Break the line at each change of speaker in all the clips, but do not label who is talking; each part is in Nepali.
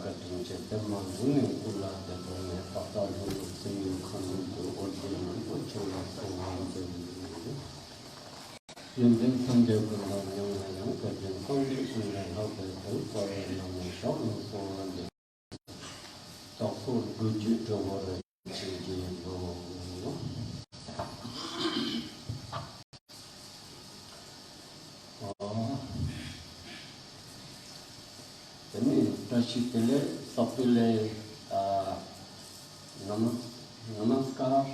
같은 제 때만 눈에 올라다 보면 바다로 생육하는 그 어디는 어쩌고 하는데 연된 성적으로 명하는 그런 성립을 하고 거래를 하면서 소원을 또 루지적으로 지지로 Rashikile, Sapile, Namaskar,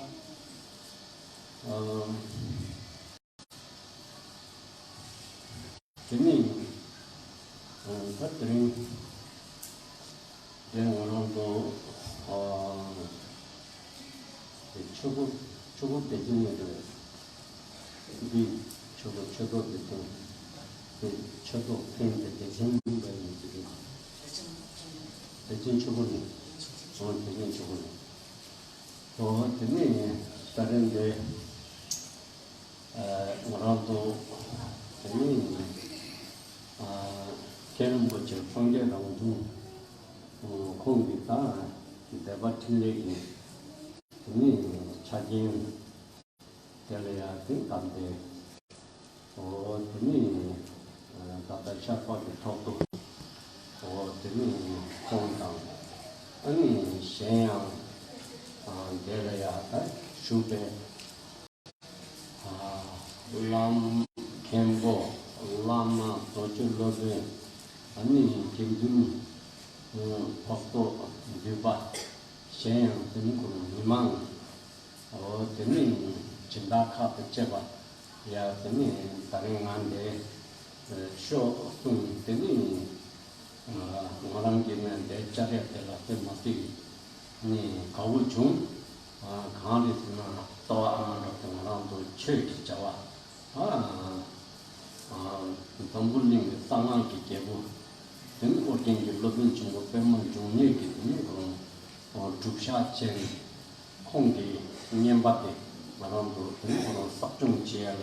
Tini, Patrin, then Rondo, Chogo Designated, the Chogo Paint the Designated. 대진 초보니, 대진 초보니. 때문에 다른데 뭐라도 때문에 걔는 뭐지 관계랑도 공기가 대박 틀리기 때문에 자진 될래야 된 건데 때문에 다다 샤파도 톡도 때문에 공당 아니 시양 데려야다 슈베 람 캠보 람마 도출로데 아니 김준 박도 유바 시양 등고 미망 때문에 진다카 백제바 야 때문에 다른 안데 쇼 때문에 말한기는 내 자리에 들어갈 맞지 니 가고 중 강아리스는 또 아무런 말한도 최기 자와 동불링 상황기 개부 등 어딘지 로빈 중고 빼면 중요하기 때문에 그런 죽샤체 공기 년밖에 말한도 그런 싹좀 지어야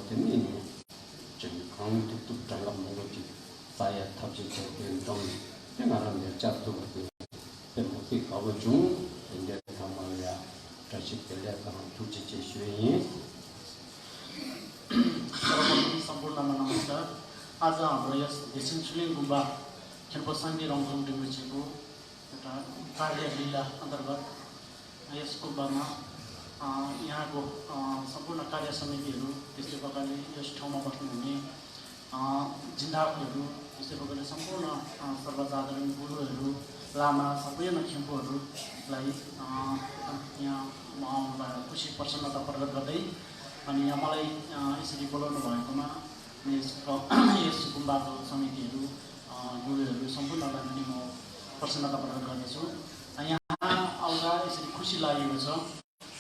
때문에 지금 강tuktuk 장갑 먹었지 saya 탑지 좀 생활하는 잡도 때문에 가고 중 이제 정말야 다시 들려가는 두지지 수행이
सम्पूर्ण नमस्कार आज हाम्रो यस देशिङछुलिङ गुम्बा खेलको शान्ति रङथुङ डिम्बुचीको एउटा कार्यलीला अन्तर्गत यस गुम्बामा यहाँको सम्पूर्ण कार्य समितिहरू त्यस्तै प्रकारले यस ठाउँमा बस्नुहुने जिन्दाहरू त्यस्तै प्रकारले सम्पूर्ण सर्वसाधारण गुरुहरू लामा सबैजना खेम्पूहरूलाई यहाँ आउनुभएर खुसी प्रसन्नता प्रकट गर्दै अनि यहाँ मलाई यसरी बोलाउनु भएकोमा यस गुम्बाको समितिहरू गुरुहरू सम्पूर्णलाई पनि म प्रसन्नता प्रकट गर्दछु। यहाँ आउँदा यसरी खुसी लागेको छ।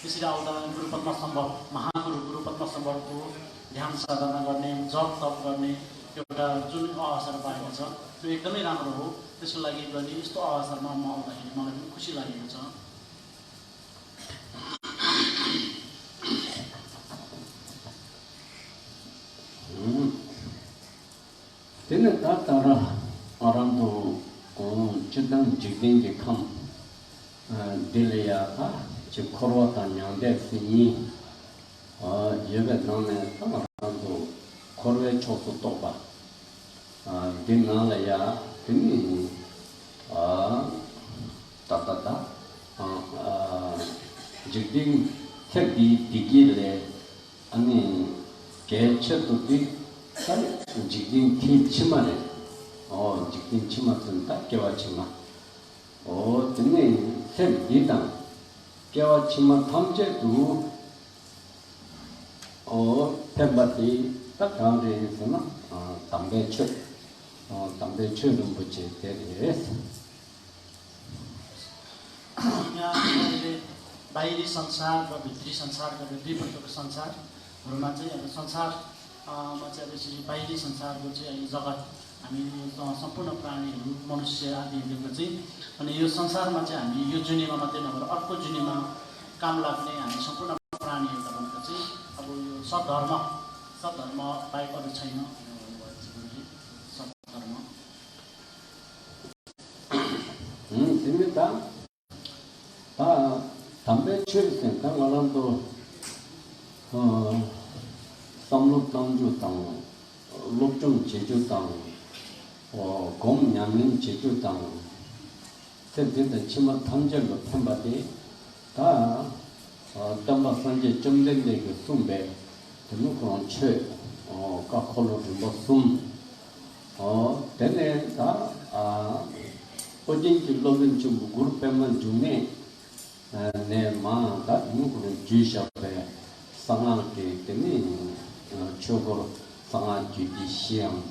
यसरी आउँदा गुरुपद्मस्तम्भ महागुरु गुरुपद्मस्तम्भको ध्यान साधना गर्ने जप तप गर्ने एउटा जुन अवसर पाएको छ त्यो एकदमै राम्रो हो। त्यसको लागि पनि यस्तो अवसरमा म आउँदाखेरि मलाई पनि खुसी लागेको छ।
Tene tatara aranto chidang jigdengi kham dileya ka chi korwa ta nyangde sini yebe nane aranto korwe chosu toba din nalaya tini tatata jigdeng tebi digile ani geche tuti 직진 치마네. 직진 치마 쓴다. 개와 치마. 근데 샘 이당 개와 치마 탐제도 템바티 딱 가운데에서나 담배초 담배초는 붙이 때리에
यहाँ बाहिरी संसार र भित्री संसार गरेर दुई प्रकारको संसारहरुमा चाहिँ अब संसार मा चाहिँ अब यसरी बाहिरी संसारको चाहिँ जगत हामी सम्पूर्ण प्राणीहरू मनुष्य आदिहरूको चाहिँ अनि यो संसारमा चाहिँ हामी यो जुनीमा मात्रै नभएर अर्को जुनीमा काम लाग्ने हामी सम्पूर्ण प्राणीहरू भनेको चाहिँ अब यो सद्धर्म बाहेक अरू छैन। सद्धर्म
됩니다. 담배 취했을 때 말한도 삼록당주 땅, 록중 제주 땅, 공양림 제주 땅, 세대의 치마 탐정을 편바디 다 담바 산제 점쟁대 그 숨배 되는 그런 최 까콜로 뭐 되네 다 어진 길로는 좀 그룹에만 중에 내 마다 누구는 주셔배 상하게 되니 초고 상하 주디 시험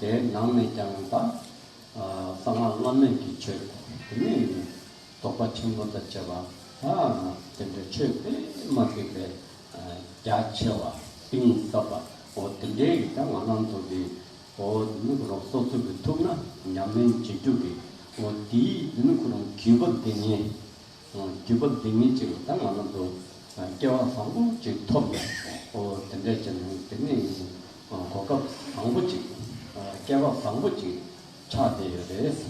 대 남의 장다 상하 라면 기초 되니 똑같은 것도 잡아 근데 최대 맞게 야채와 빙서바 어떤데 일단 안한도기 누구로 소수가 통나 냠면 지주기 어디 누구로 기본되니 기본되니 지금 딱 안한도 개와 상부 지 톱 근데 저는 때문에 고급 상부지 개와 상부지 차대요 돼서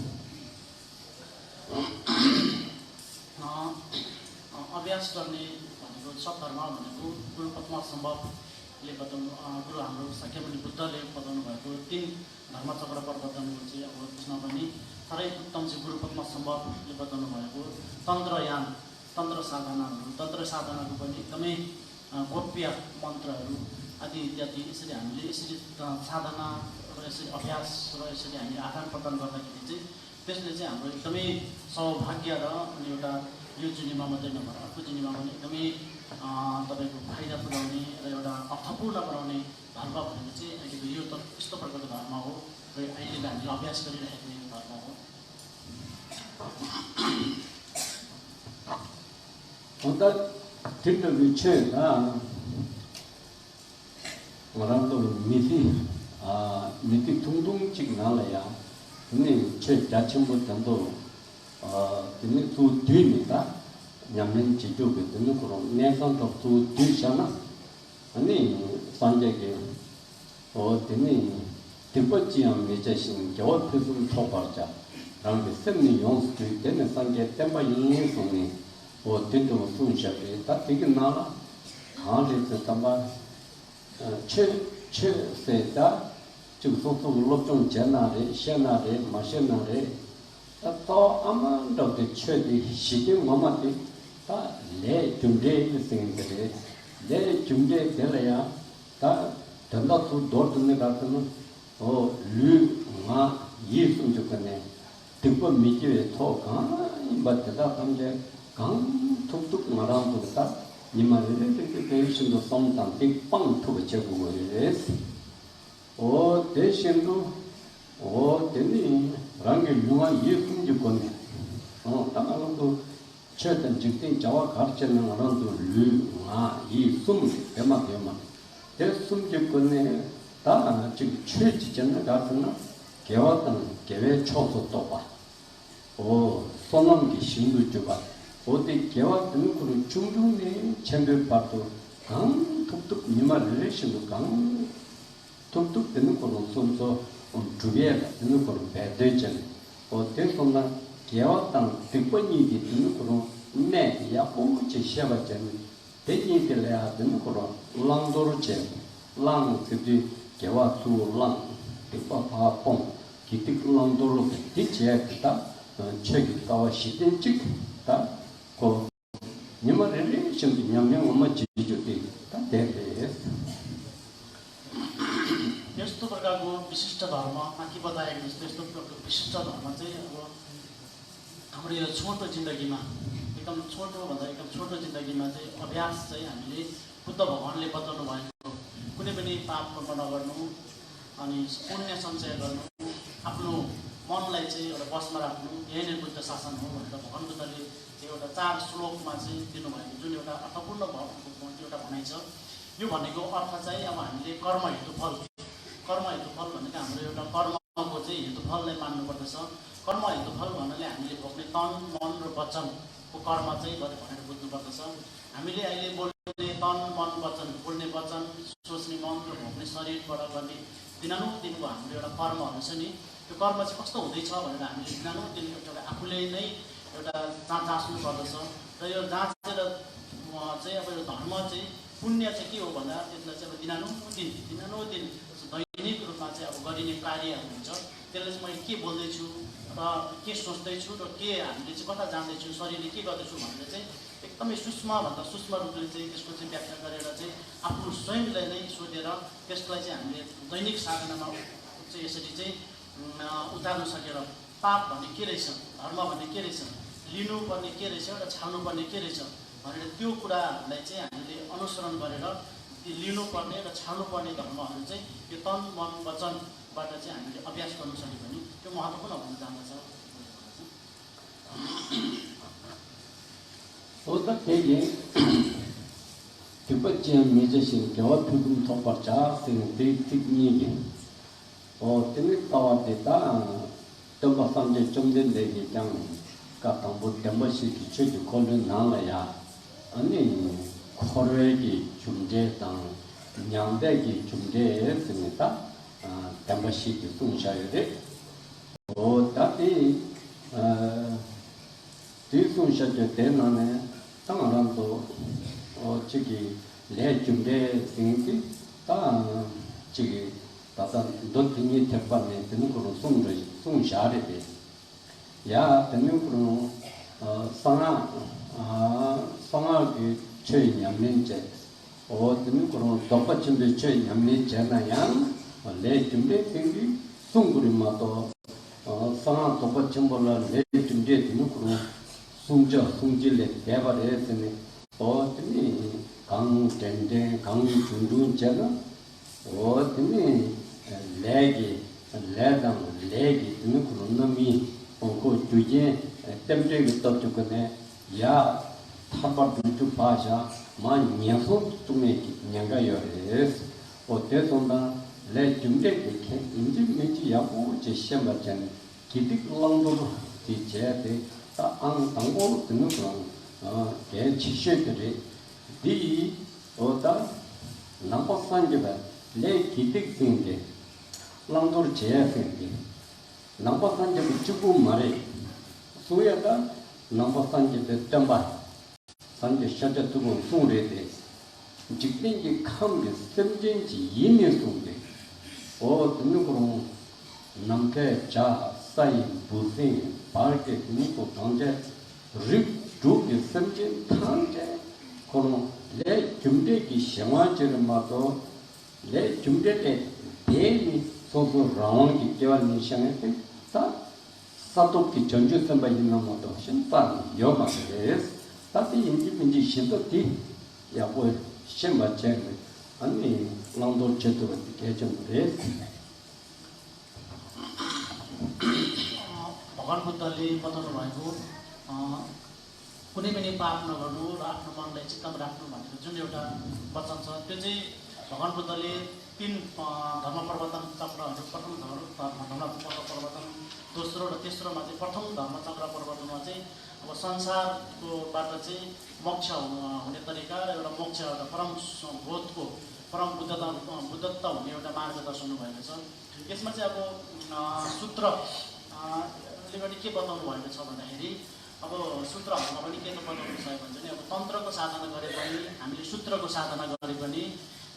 अभ्यास गर्ने भनेको सब धर्म भनेको गुरु पद्मा सम्भवले बताउनु गुरु हाम्रो शाक्यमुनि बुद्धले बताउनु भएको 3 धर्मचक्र प्रवर्तनको चाहिँ अब त्यसमा पनि साह्रै उत्तम चाहिँ गुरु पद्मा सम्भवले बताउनु भएको तन्त्रयान तन्त्र साधनाको पनि एकदमै गोप्य मन्त्रहरू आदि इत्यादि यसरी हामीले यसरी साधना र यसरी अभ्यास र यसरी हामी आदान प्रदान गर्दाखेरि चाहिँ त्यसले चाहिँ हाम्रो एकदमै सौभाग्य र अनि एउटा यो जुनीमा मात्रै नभएर अर्को जुनीमा पनि एकदमै तपाईँको फाइदा पुर्याउने र एउटा अर्थपूर्ण बनाउने धर्म भनेको चाहिँ अहिलेको यो त यस्तो प्रकारको धर्म हो र अहिले हामीले अभ्यास गरिरहेको यो धर्म हो
अन्त ठिक विषय 말한도 미티 퉁퉁직 나라야 근데 제 자체부터도 근데 두 뒤입니다 냠면 지조게 되는 그런 내선도 두 뒤잖아 아니 산재게 근데 등받지암 매자신 겨울 표준 토발자 라는 셈니 용수도 때문에 산재 때문에 인생이 된도 순샤게 다 되게 나라 가을에서 담아 최세다 지금 소통 록종 제나래 시나래 마시나래 또 아마도 최대 시대 뭐마디 다내 준비에 생들에 내 준비에 될래야 다 된다도 돌드네 같으면 류마 예수 좋겠네 등법 미지에 토가 맞다 담제 강 툭툭 말하는 거다 니마를 대신도 성당 빅빵 투가 제국을 대신도 되니 랑게 유마 예품 주권네 당한도 최단 직된 자와 가르치는 사람도 류마 이숨 대마 대숨 주권네 다 지금 최지전에 가서는 개왔던 개회 초소 또봐 손놈기 신도 주봐 어디 개왔던 그런 중중내 챙겨봐도 강 툭툭 니마를 내시는 강 툭툭 되는 거로 손서 주변에 되는 거로 배대전 어때서나 개왔던 득번이 되는 거로 내 야뽕치 시작하자면 대기들래야 되는 거로 랑도르제 랑 그뒤 개와수 랑 대파파뽕 기특 랑도르 뒤치에 있다 책이 가와 시den직 다 고 니마를 좀 냠냠 엄마 지지주디 다 대대
यस्तो प्रकारको विशिष्ट धर्म माथि बताएको जस्तो यस्तो प्रकारको विशिष्ट धर्म चाहिँ अब हाम्रो यो छोटो जिन्दगीमा एकदम छोटो भन्दा एकदम छोटो जिन्दगीमा चाहिँ अभ्यास चाहिँ हामीले बुद्ध भगवानले बताउनु भएको कुनै पनि पाप कर्म नगर्नु अनि पुण्य सञ्चय गर्नु आफ्नो मनलाई चाहिँ एउटा बसमा राख्नु यही नै बुद्ध शासन हो भनेर भगवान बुद्धले एउटा 4 श्लोकमा चाहिँ दिनुभएको जुन एउटा अर्थपूर्ण एउटा भनाइ छ यो भनेको अर्थ चाहिँ अब हामीले कर्म हेतुफल भनेको हाम्रो एउटा कर्मको चाहिँ हेतुफललाई मान्नुपर्दछ कर्म हेतुफल भन्नाले हामीले भोग्ने तन मन र वचनको कर्म चाहिँ भनेर बुझ्नुपर्दछ हामीले अहिले बोल्ने तन मन वचन बोल्ने वचन सोच्ने मन र भोग्ने शरीरबाट गर्ने दिनानुदिनको हाम्रो एउटा कर्महरू छ नि त्यो कर्म चाहिँ कस्तो हुँदैछ भनेर हामीले दिनानुदिन एउटा आफूले नै एउटा जाँच्नु पर्दछ र यो जाँचेर चाहिँ अब यो धर्म चाहिँ पुण्य चाहिँ के हो भन्दा त्यसलाई चाहिँ अब दिनानुदिन दैनिक रूपमा चाहिँ अब गरिने कार्यहरू हुन्छ त्यसले चाहिँ मैले के बोल्दैछु र के सोच्दैछु र के हामीले चाहिँ कता जाँदैछु शरीरले के गर्दैछु भनेर चाहिँ एकदमै सूक्ष्मभन्दा सूक्ष्म रूपले चाहिँ त्यसको चाहिँ व्याख्या गरेर चाहिँ आफू स्वयंलाई नै सोधेर त्यसलाई चाहिँ हामीले दैनिक साधनामा चाहिँ यसरी चाहिँ उतार्न सकेर पाप भन्ने के रहेछ धर्म भन्ने के रहेछ लिनुपर्ने के रहेछ र छाड्नुपर्ने के रहेछ भनेर त्यो कुराहरूलाई चाहिँ हामीले अनुसरण गरेर लिनुपर्ने र छाड्नुपर्ने धर्महरू चाहिँ यो तन मन वचनबाट चाहिँ हामीले अभ्यास गर्न सक्यो भने त्यो महत्त्वपूर्ण हुन जाँदछ
我的给人，就不讲没这些，叫我推动他把家生对对你的，哦，这个到的大，都把上这中间来的讲，噶当不当不是去就可能难了呀，你考虑的中间当，两代的中间是么的，当不是就送下来的，哦，到底对送下去的那呢？ 당연한도 저기 내 준비에 생기 다 저기 다다 돈이 대판에 되는 거로 송샤래 야 되는 거로 상하게 최 양면제 되는 거로 똑같은데 최 양면제나야 내 준비에 생기 송그림마도 상하 똑같은 걸로 내 준비에 되는 거로 송질에 대발했으니 어떤 강된데 강중중제가 어떤 레기 있는 그런 놈이 그 주제 때문에 그때 야 타바도 봐자 많이 녀석 좀에 냥가요레스 어때선다 레 준비에 인지 야고 제 시험받잖아 기득 랑도로 뒤제대 안 당고 듣는 그런 개 지시들이 디 어다 남바산집에 내 기득생게 랑도를 제약생게 남바산집에 주고 말해 소야가 남바산집에 땀바 산제 샤자 두고 송래대 직된지 캄게 셈진지 이면송데 듣는 그런 남게 자 사이 부생 바르게 니고 당제 립두기 섬진 당제 그런 내 준비기 생활처럼 마도 내 준비때 대미 소소 라운기 개발니 생각해 다 사토기 전주 선배 있는 것도 신반 여마스 다시 인지 신도티 야고 신바체 아니 랑도 제대로 개정을
भगवान बुद्धले बताउनु भएको कुनै पनि पाप नगर्नु र आफ्नो मनलाई चित्तमा राख्नु भनेको जुन एउटा वचन छ त्यो चाहिँ भगवान बुद्धले 3 धर्म प्रवर्तन चक्रहरू प्रथम धर्म चक्र प्रवर्तन दोस्रो र तेस्रोमा चाहिँ प्रथम धर्म चक्र प्रवर्तनमा चाहिँ अब संसारकोबाट चाहिँ मोक्ष हुने तरिका र एउटा मोक्ष एउटा परम बोधको परम बुद्धत्व हुने एउटा मार्ग दर्शाउनु भएको छ यसमा चाहिँ अब सूत्र ले के बताउनु भएको छ भन्दाखेरि अब सूत्रहरुमा पनि के बताउनु छ भन्छ नि अब तन्त्रको साधना गरे पनि हामीले सूत्रको साधना गरे पनि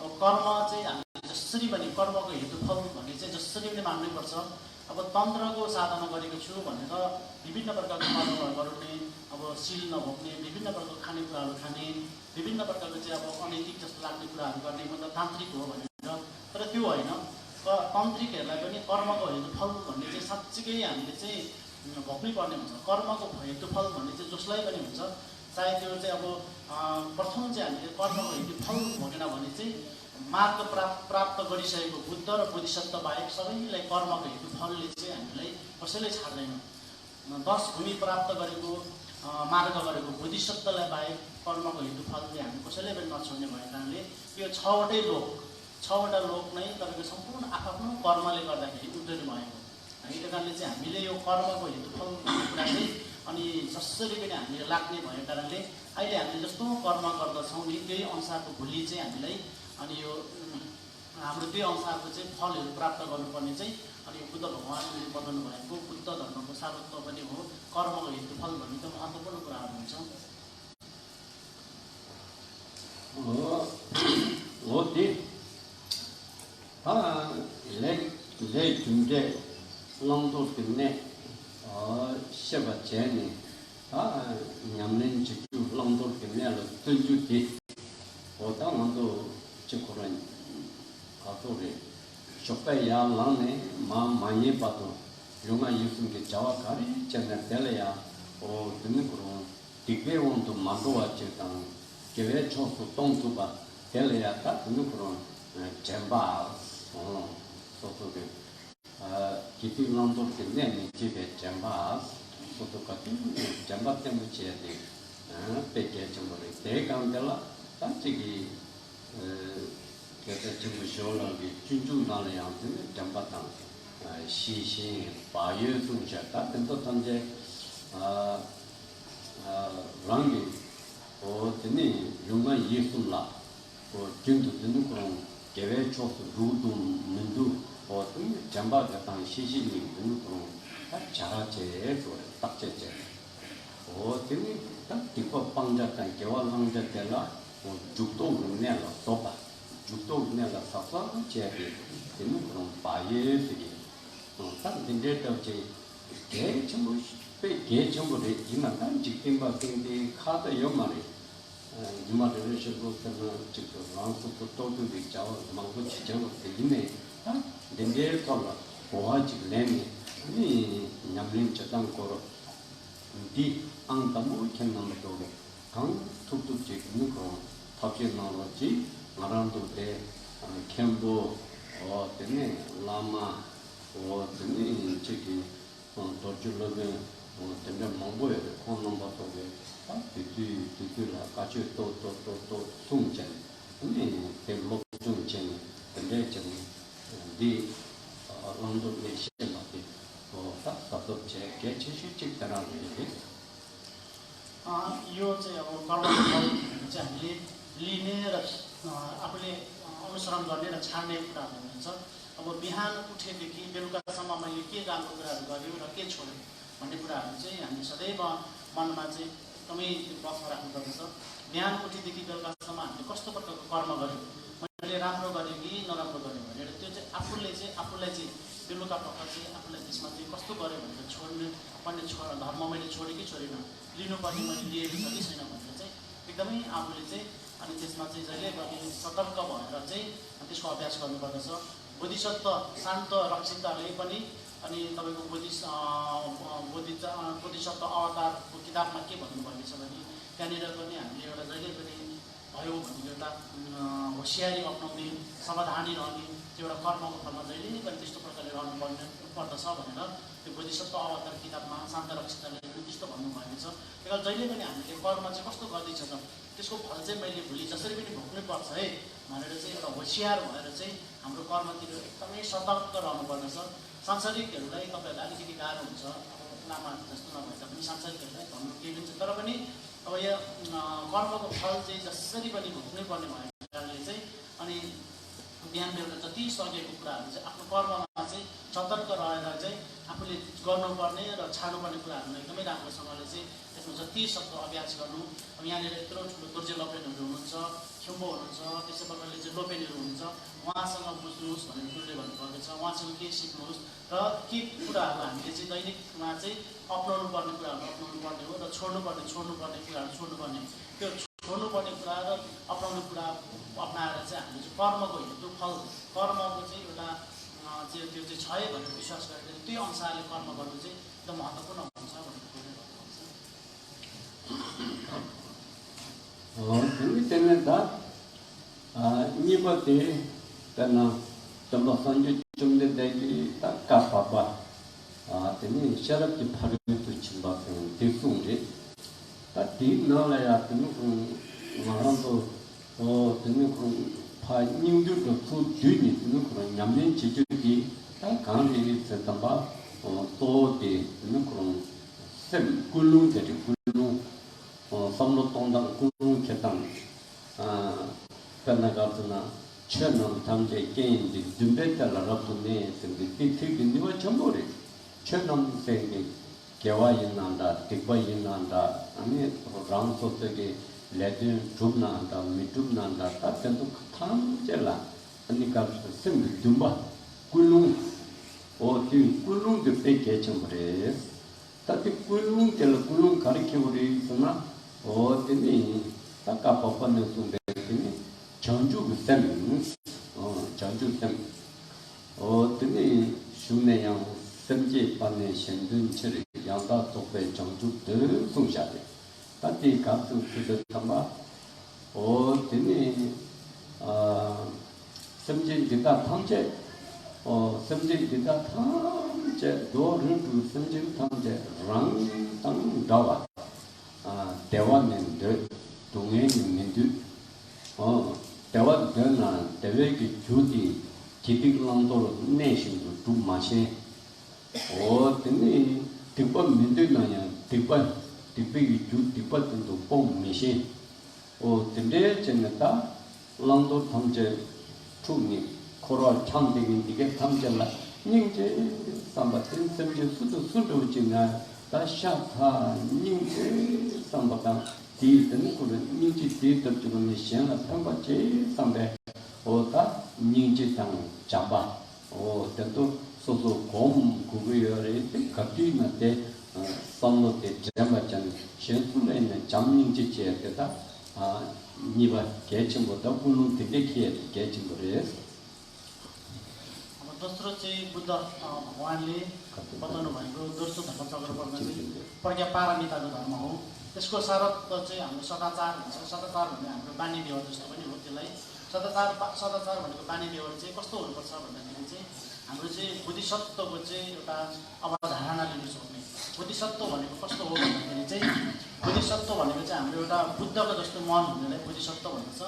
अब कर्म चाहिँ हामीले जसरी पनि कर्मको हेतुफल भन्ने चाहिँ जसरी पनि मान्नै पर्छ अब तन्त्रको साधना गरेको छु भनेर विभिन्न प्रकारको कर्महरू गर्ने अब सिल नभोग्ने विभिन्न प्रकारको खानेकुराहरू खाने विभिन्न प्रकारको चाहिँ अब अनैतिक जस्तो लाग्ने कुराहरू गर्ने मतलब तान्त्रिक हो भनेर तर त्यो होइन तन्त्रिकहरूलाई पनि कर्मको हेतुफल भन्ने चाहिँ साँच्चीकै हामीले चाहिँ भोग्नै पर्ने हुन्छ कर्मको हेतुफल भन्ने चाहिँ जसलाई पनि हुन्छ चाहे त्यो चाहिँ अब प्रथम चाहिँ हामीले कर्मको हेतुफल भोगेन भने चाहिँ मार्ग प्राप्त गरिसकेको बुद्ध र बोधिसत्व बाहेक सबैलाई कर्मको हेतुफलले चाहिँ हामीलाई कसैले छाड्दैन 10 भूमि प्राप्त गरेको मार्ग गरेको बोधिसत्वलाई बाहेक कर्मको हेतुफलले हामी कसैले पनि नछोड्ने भएको कारणले यो 6वटा लोक नै तपाईको सम्पूर्ण आफ्नो कर्मले गर्दाखेरि उद्धृत भएको त्यही कारणले चाहिँ हामीले यो कर्मको हेतुफल भन्ने कुरा चाहिँ अनि जसरी पनि हामीले लाग्ने भएको कारणले अहिले हामीले जस्तो कर्म गर्दछौँ नि त्यही अनुसारको भोलि चाहिँ हामीलाई अनि यो हाम्रो त्यही अनुसारको चाहिँ फलहरू प्राप्त गर्नुपर्ने चाहिँ अनि बुद्ध भगवानले बताउनु भएको बुद्ध धर्मको सारत्व पनि हो कर्मको हेतुफल भन्ने त महत्त्वपूर्ण कुराहरू हुन्छ।
어디 내 중재 랑도 때문에 시바 제니 냠는 지주 랑도 때문에 던주디 어당도 지코란 가도래 쇼파야 랑네 많이 봐도 용아 예수님께 자와가리 전에 될래야 듣는 거로 되게 온도 만도와 지당 개회 초소 동두바 될래야 딱 듣는 거로 잼바 소소게 기피 랑도 때문에 집에 잼바 소소 같은 잼바 때문에 지야돼 빼게 정도로 대강들라 단지기 그래서 지금 쇼라기 준준나는 양들 잠바탕 시신 바유 중자다 된도 단제 랑기 어드니 용만 예술라 진도 되는 그런 계획 초스 루도 문도 어떤 잠바가 당 시신이 되는 그런 자라제 딱제제 어드니 딱 디퍼 방자탄 개월 방자텔라 죽도 내가 쏘바 죽도 내가 사서 제게 되는 그런 바예스기 딱 된데도 제 개첨부 개첨부를 이만한 직팀바 생대 카드 요마리 이마를 쉬고 그러나 지금 왕수도 또도 있죠 망고 지정을 되네 된데 걸어 보아지 내니 이 냠린 저당 거로 디 안담을 캔남도 강 툭툭지 있는 거 답변 나오지 나란도 돼 캠보 때문에 라마 때문에 저기 도줄로게 때문에 망보에 코는 것도게 뒤라 같이 또 숨전 근데 대목 중전 근데 저기 런던에 시험하기 딱 sababce 개체실직 따라는 얘기.
यो चाहिँ अब कर्मको फल चाहिँ हामीले लिने र आफूले अनुसरण गर्ने र छाड्ने कुराहरू हुन्छ। अब बिहान उठेदेखि बेलुकासम्म मैले के राम्रो कुराहरू गर्यो र के छोड्यो भन्ने कुराहरू चाहिँ हामीले सदैव मनमा चाहिँ एकदमै बसमा राख्नुपर्दछ। बिहान उठेदेखि बेलुकासम्म हामीले कस्तो प्रकारको कर्म गर्यो, मैले राम्रो गरेँ कि नराम्रो गरेँ भनेर त्यो चाहिँ आफूलाई चाहिँ बेलुका पख चाहिँ आफूलाई त्यसमा चाहिँ कस्तो गर्यो भनेर छोड्ने पर्ने धर्म मैले छोडेँ कि छोडिनँ, लिनुपर्ने मैले लिएको छ कि छैन भनेर चाहिँ एकदमै आफूले चाहिँ अनि त्यसमा चाहिँ जहिले पनि सतर्क भएर चाहिँ त्यसको अभ्यास गर्नुपर्दछ। बोधिसत्व शान्त रक्षिताले पनि अनि तपाईँको बोधिसत्व अवतारको किताबमा के भन्नुभएको छ भने त्यहाँनिर पनि हामीले एउटा जहिले पनि भयो भने एउटा होसियारी अप्नाउने सावधानी रहने त्यो एउटा कर्मको फलमा जहिले पनि त्यस्तो प्रकारले रहनु पर्दछ भनेर त्यो बोधिसत्व अवतार किताबमा शान्त रक्षिताले पनि त्यस्तो भन्नुभएको छ। त्यही जहिले पनि हामीले कर्म चाहिँ कस्तो गर्दैछ त त्यसको फल चाहिँ मैले भोलि जसरी पनि भोग्नै पर्छ है भनेर चाहिँ एउटा होसियार भएर चाहिँ हाम्रो कर्मतिर एकदमै सतर्क रहनुपर्दछ। सांसारिकहरूलाई तपाईँहरूलाई अलिकति गाह्रो हुन्छ, अब लामा जस्तो नभए तापनि सांसारिकहरूलाई भन्नु केही हुन्छ, तर पनि अब यो कर्मको फल चाहिँ जसरी पनि भोग्नै पर्ने भएको कारणले चाहिँ अनि बिहान बेलुका जति सकेको कुराहरू चाहिँ आफ्नो कर्ममा चाहिँ सतर्क रहेर चाहिँ आफूले गर्नुपर्ने र छाड्नुपर्ने कुराहरूलाई एकदमै राम्रोसँगले चाहिँ त्यसमा जति सक्दो अभ्यास गर्नु। अब यहाँनिर यत्रो ठुलो दुर्जे लोपेनहरू हुनुहुन्छ, खिम्बो हुनुहुन्छ, त्यसै प्रकारले चाहिँ लोपेनहरू हुनुहुन्छ, उहाँसँग बुझ्नुहोस् भनेर गुरुले भन्नुभएको छ, उहाँसँग के सिक्नुहोस् र के कुराहरू हामीले चाहिँ दैनिकमा चाहिँ अप्नाउनु पर्ने कुराहरू अप्नाउनु पर्ने हो र छोड्नुपर्ने कुराहरू छोड्नुपर्ने, त्यो छोड्नुपर्ने कुरा र अप्नाउने कुरा अप्नाएर चाहिँ हामीले चाहिँ कर्मको हेतु फल कर्मको चाहिँ एउटा त्यो चाहिँ छ है भनेर विश्वास गरेर त्यो अनुसारले कर्म गर्नु चाहिँ एकदम महत्त्वपूर्ण हुन्छ भनेर
재밌는 다 이번에 때나 좀 선지 좀 되기 딱 가봐봐 때문에 샤랍기 파르도 침바는 대수인데 다 뒤나라야 되는 말한도 되는 그런 파님들도 그 뒤에 되는 그런 냠는 지적이 다 강하게 됐다봐 또 되는 그런 샘 굴lun들이 굴lun 삼로 동당 굴lun 개당 변나가드나 천남 탐제 게임지 준비했다라고네 생기 뒤튀기니와 전부리 천남 생기 개화인난다 뒷바인난다 아니 랑소적이 레드 줍난다 미줍난다 다 전부 탐제라 아니까 생기 dum바 꿀룽 어디 꿀룽도 빼게 전부리 다티 꿀룽 될 꿀룽 가리켜버리 있으나 어디니 딱까 법받는 순대니 전주 쌤 전주 쌤 어디니 슈네양 쌤지 반내 현둔처리 양다 독배 전주 더 송샤데 다티 갑수 그저 담아 어디니 쌤지 기타 탐제 쌤지 기타 탐제 도를 그 쌤지 탐제 랑땅 다와 대화는 동해민들 대화되나 대외기 주디 기득랑도로 내신도 좀 마시 어때니 뒷번 민들나냐 뒷번 뒷배기 주 뒷번도 뽕 미시 근데 전에다 랑도 탐제 중니 코로나 창대긴 이게 탐제라 닝제 삼바튼 셈제 수도 지나 다샤타 닝제 삼바탕 디든 그런 닝지 디든 지금 시행을 평범지 삼배 오다 닝지당 잡아 또 소소 곰 그거열에 갑디는데 선로때 잡아전 신술에 있는 잠닝지지에다 니바 개침보다 굴로 되게 개침 거래
दोस्रो चाहिँ बुद्ध भगवानले बताउनु भएको दोस्रो धर्म चक्र चाहिँ प्रज्ञा पारमिताको धर्म हो त्यसको सारत चाहिँ हाम्रो सदाचार भन्छ सदाचार भन्ने हाम्रो बानी व्यवहार जस्तो पनि हो त्यसलाई सदाचार भनेको बानी व्यवहार चाहिँ कस्तो हुनुपर्छ भन्दाखेरि चाहिँ हाम्रो चाहिँ बोधिसत्वको चाहिँ एउटा अवधारणा लिनु सक्ने बोधिसत्व भनेको कस्तो हो भन्दाखेरि चाहिँ बोधिसत्व भनेको चाहिँ हाम्रो एउटा बुद्धको जस्तो मन हुनेलाई बोधिसत्व भन्दछ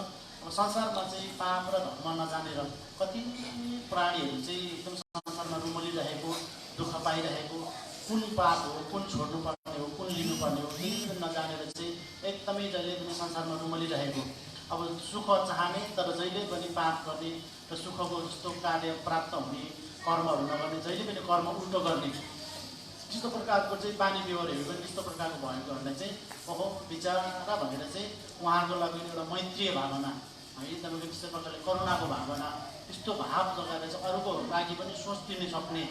अब संसारमा चाहिँ पाप र धर्म नजानेर कति प्राणीहरू चाहिँ एकदम संसारमा रुमलिरहेको दुःख पाइरहेको कुन पाप हो कुन छोड्नुपर्ने हो कुन लिनुपर्ने हो केही पनि नजानेर चाहिँ एकदमै जहिले पनि संसारमा रुमलिरहेको अब सुख चाहने तर जहिले पनि पाप गर्ने र सुखको जस्तो कार्य प्राप्त हुने कर्महरू नगर्ने जहिले पनि कर्म उल्टो गर्ने त्यस्तो प्रकारको चाहिँ बानी व्यवहारहरू पनि त्यस्तो प्रकारको भएकोहरूलाई चाहिँ ओहो विचारा भनेर चाहिँ उहाँको लागि एउटा मैत्रीय भावना है तपाईँको त्यस्तो प्रकारले करुणाको भावना त्यस्तो भाव जगाएर चाहिँ अरूको लागि पनि सोचिदिन सक्ने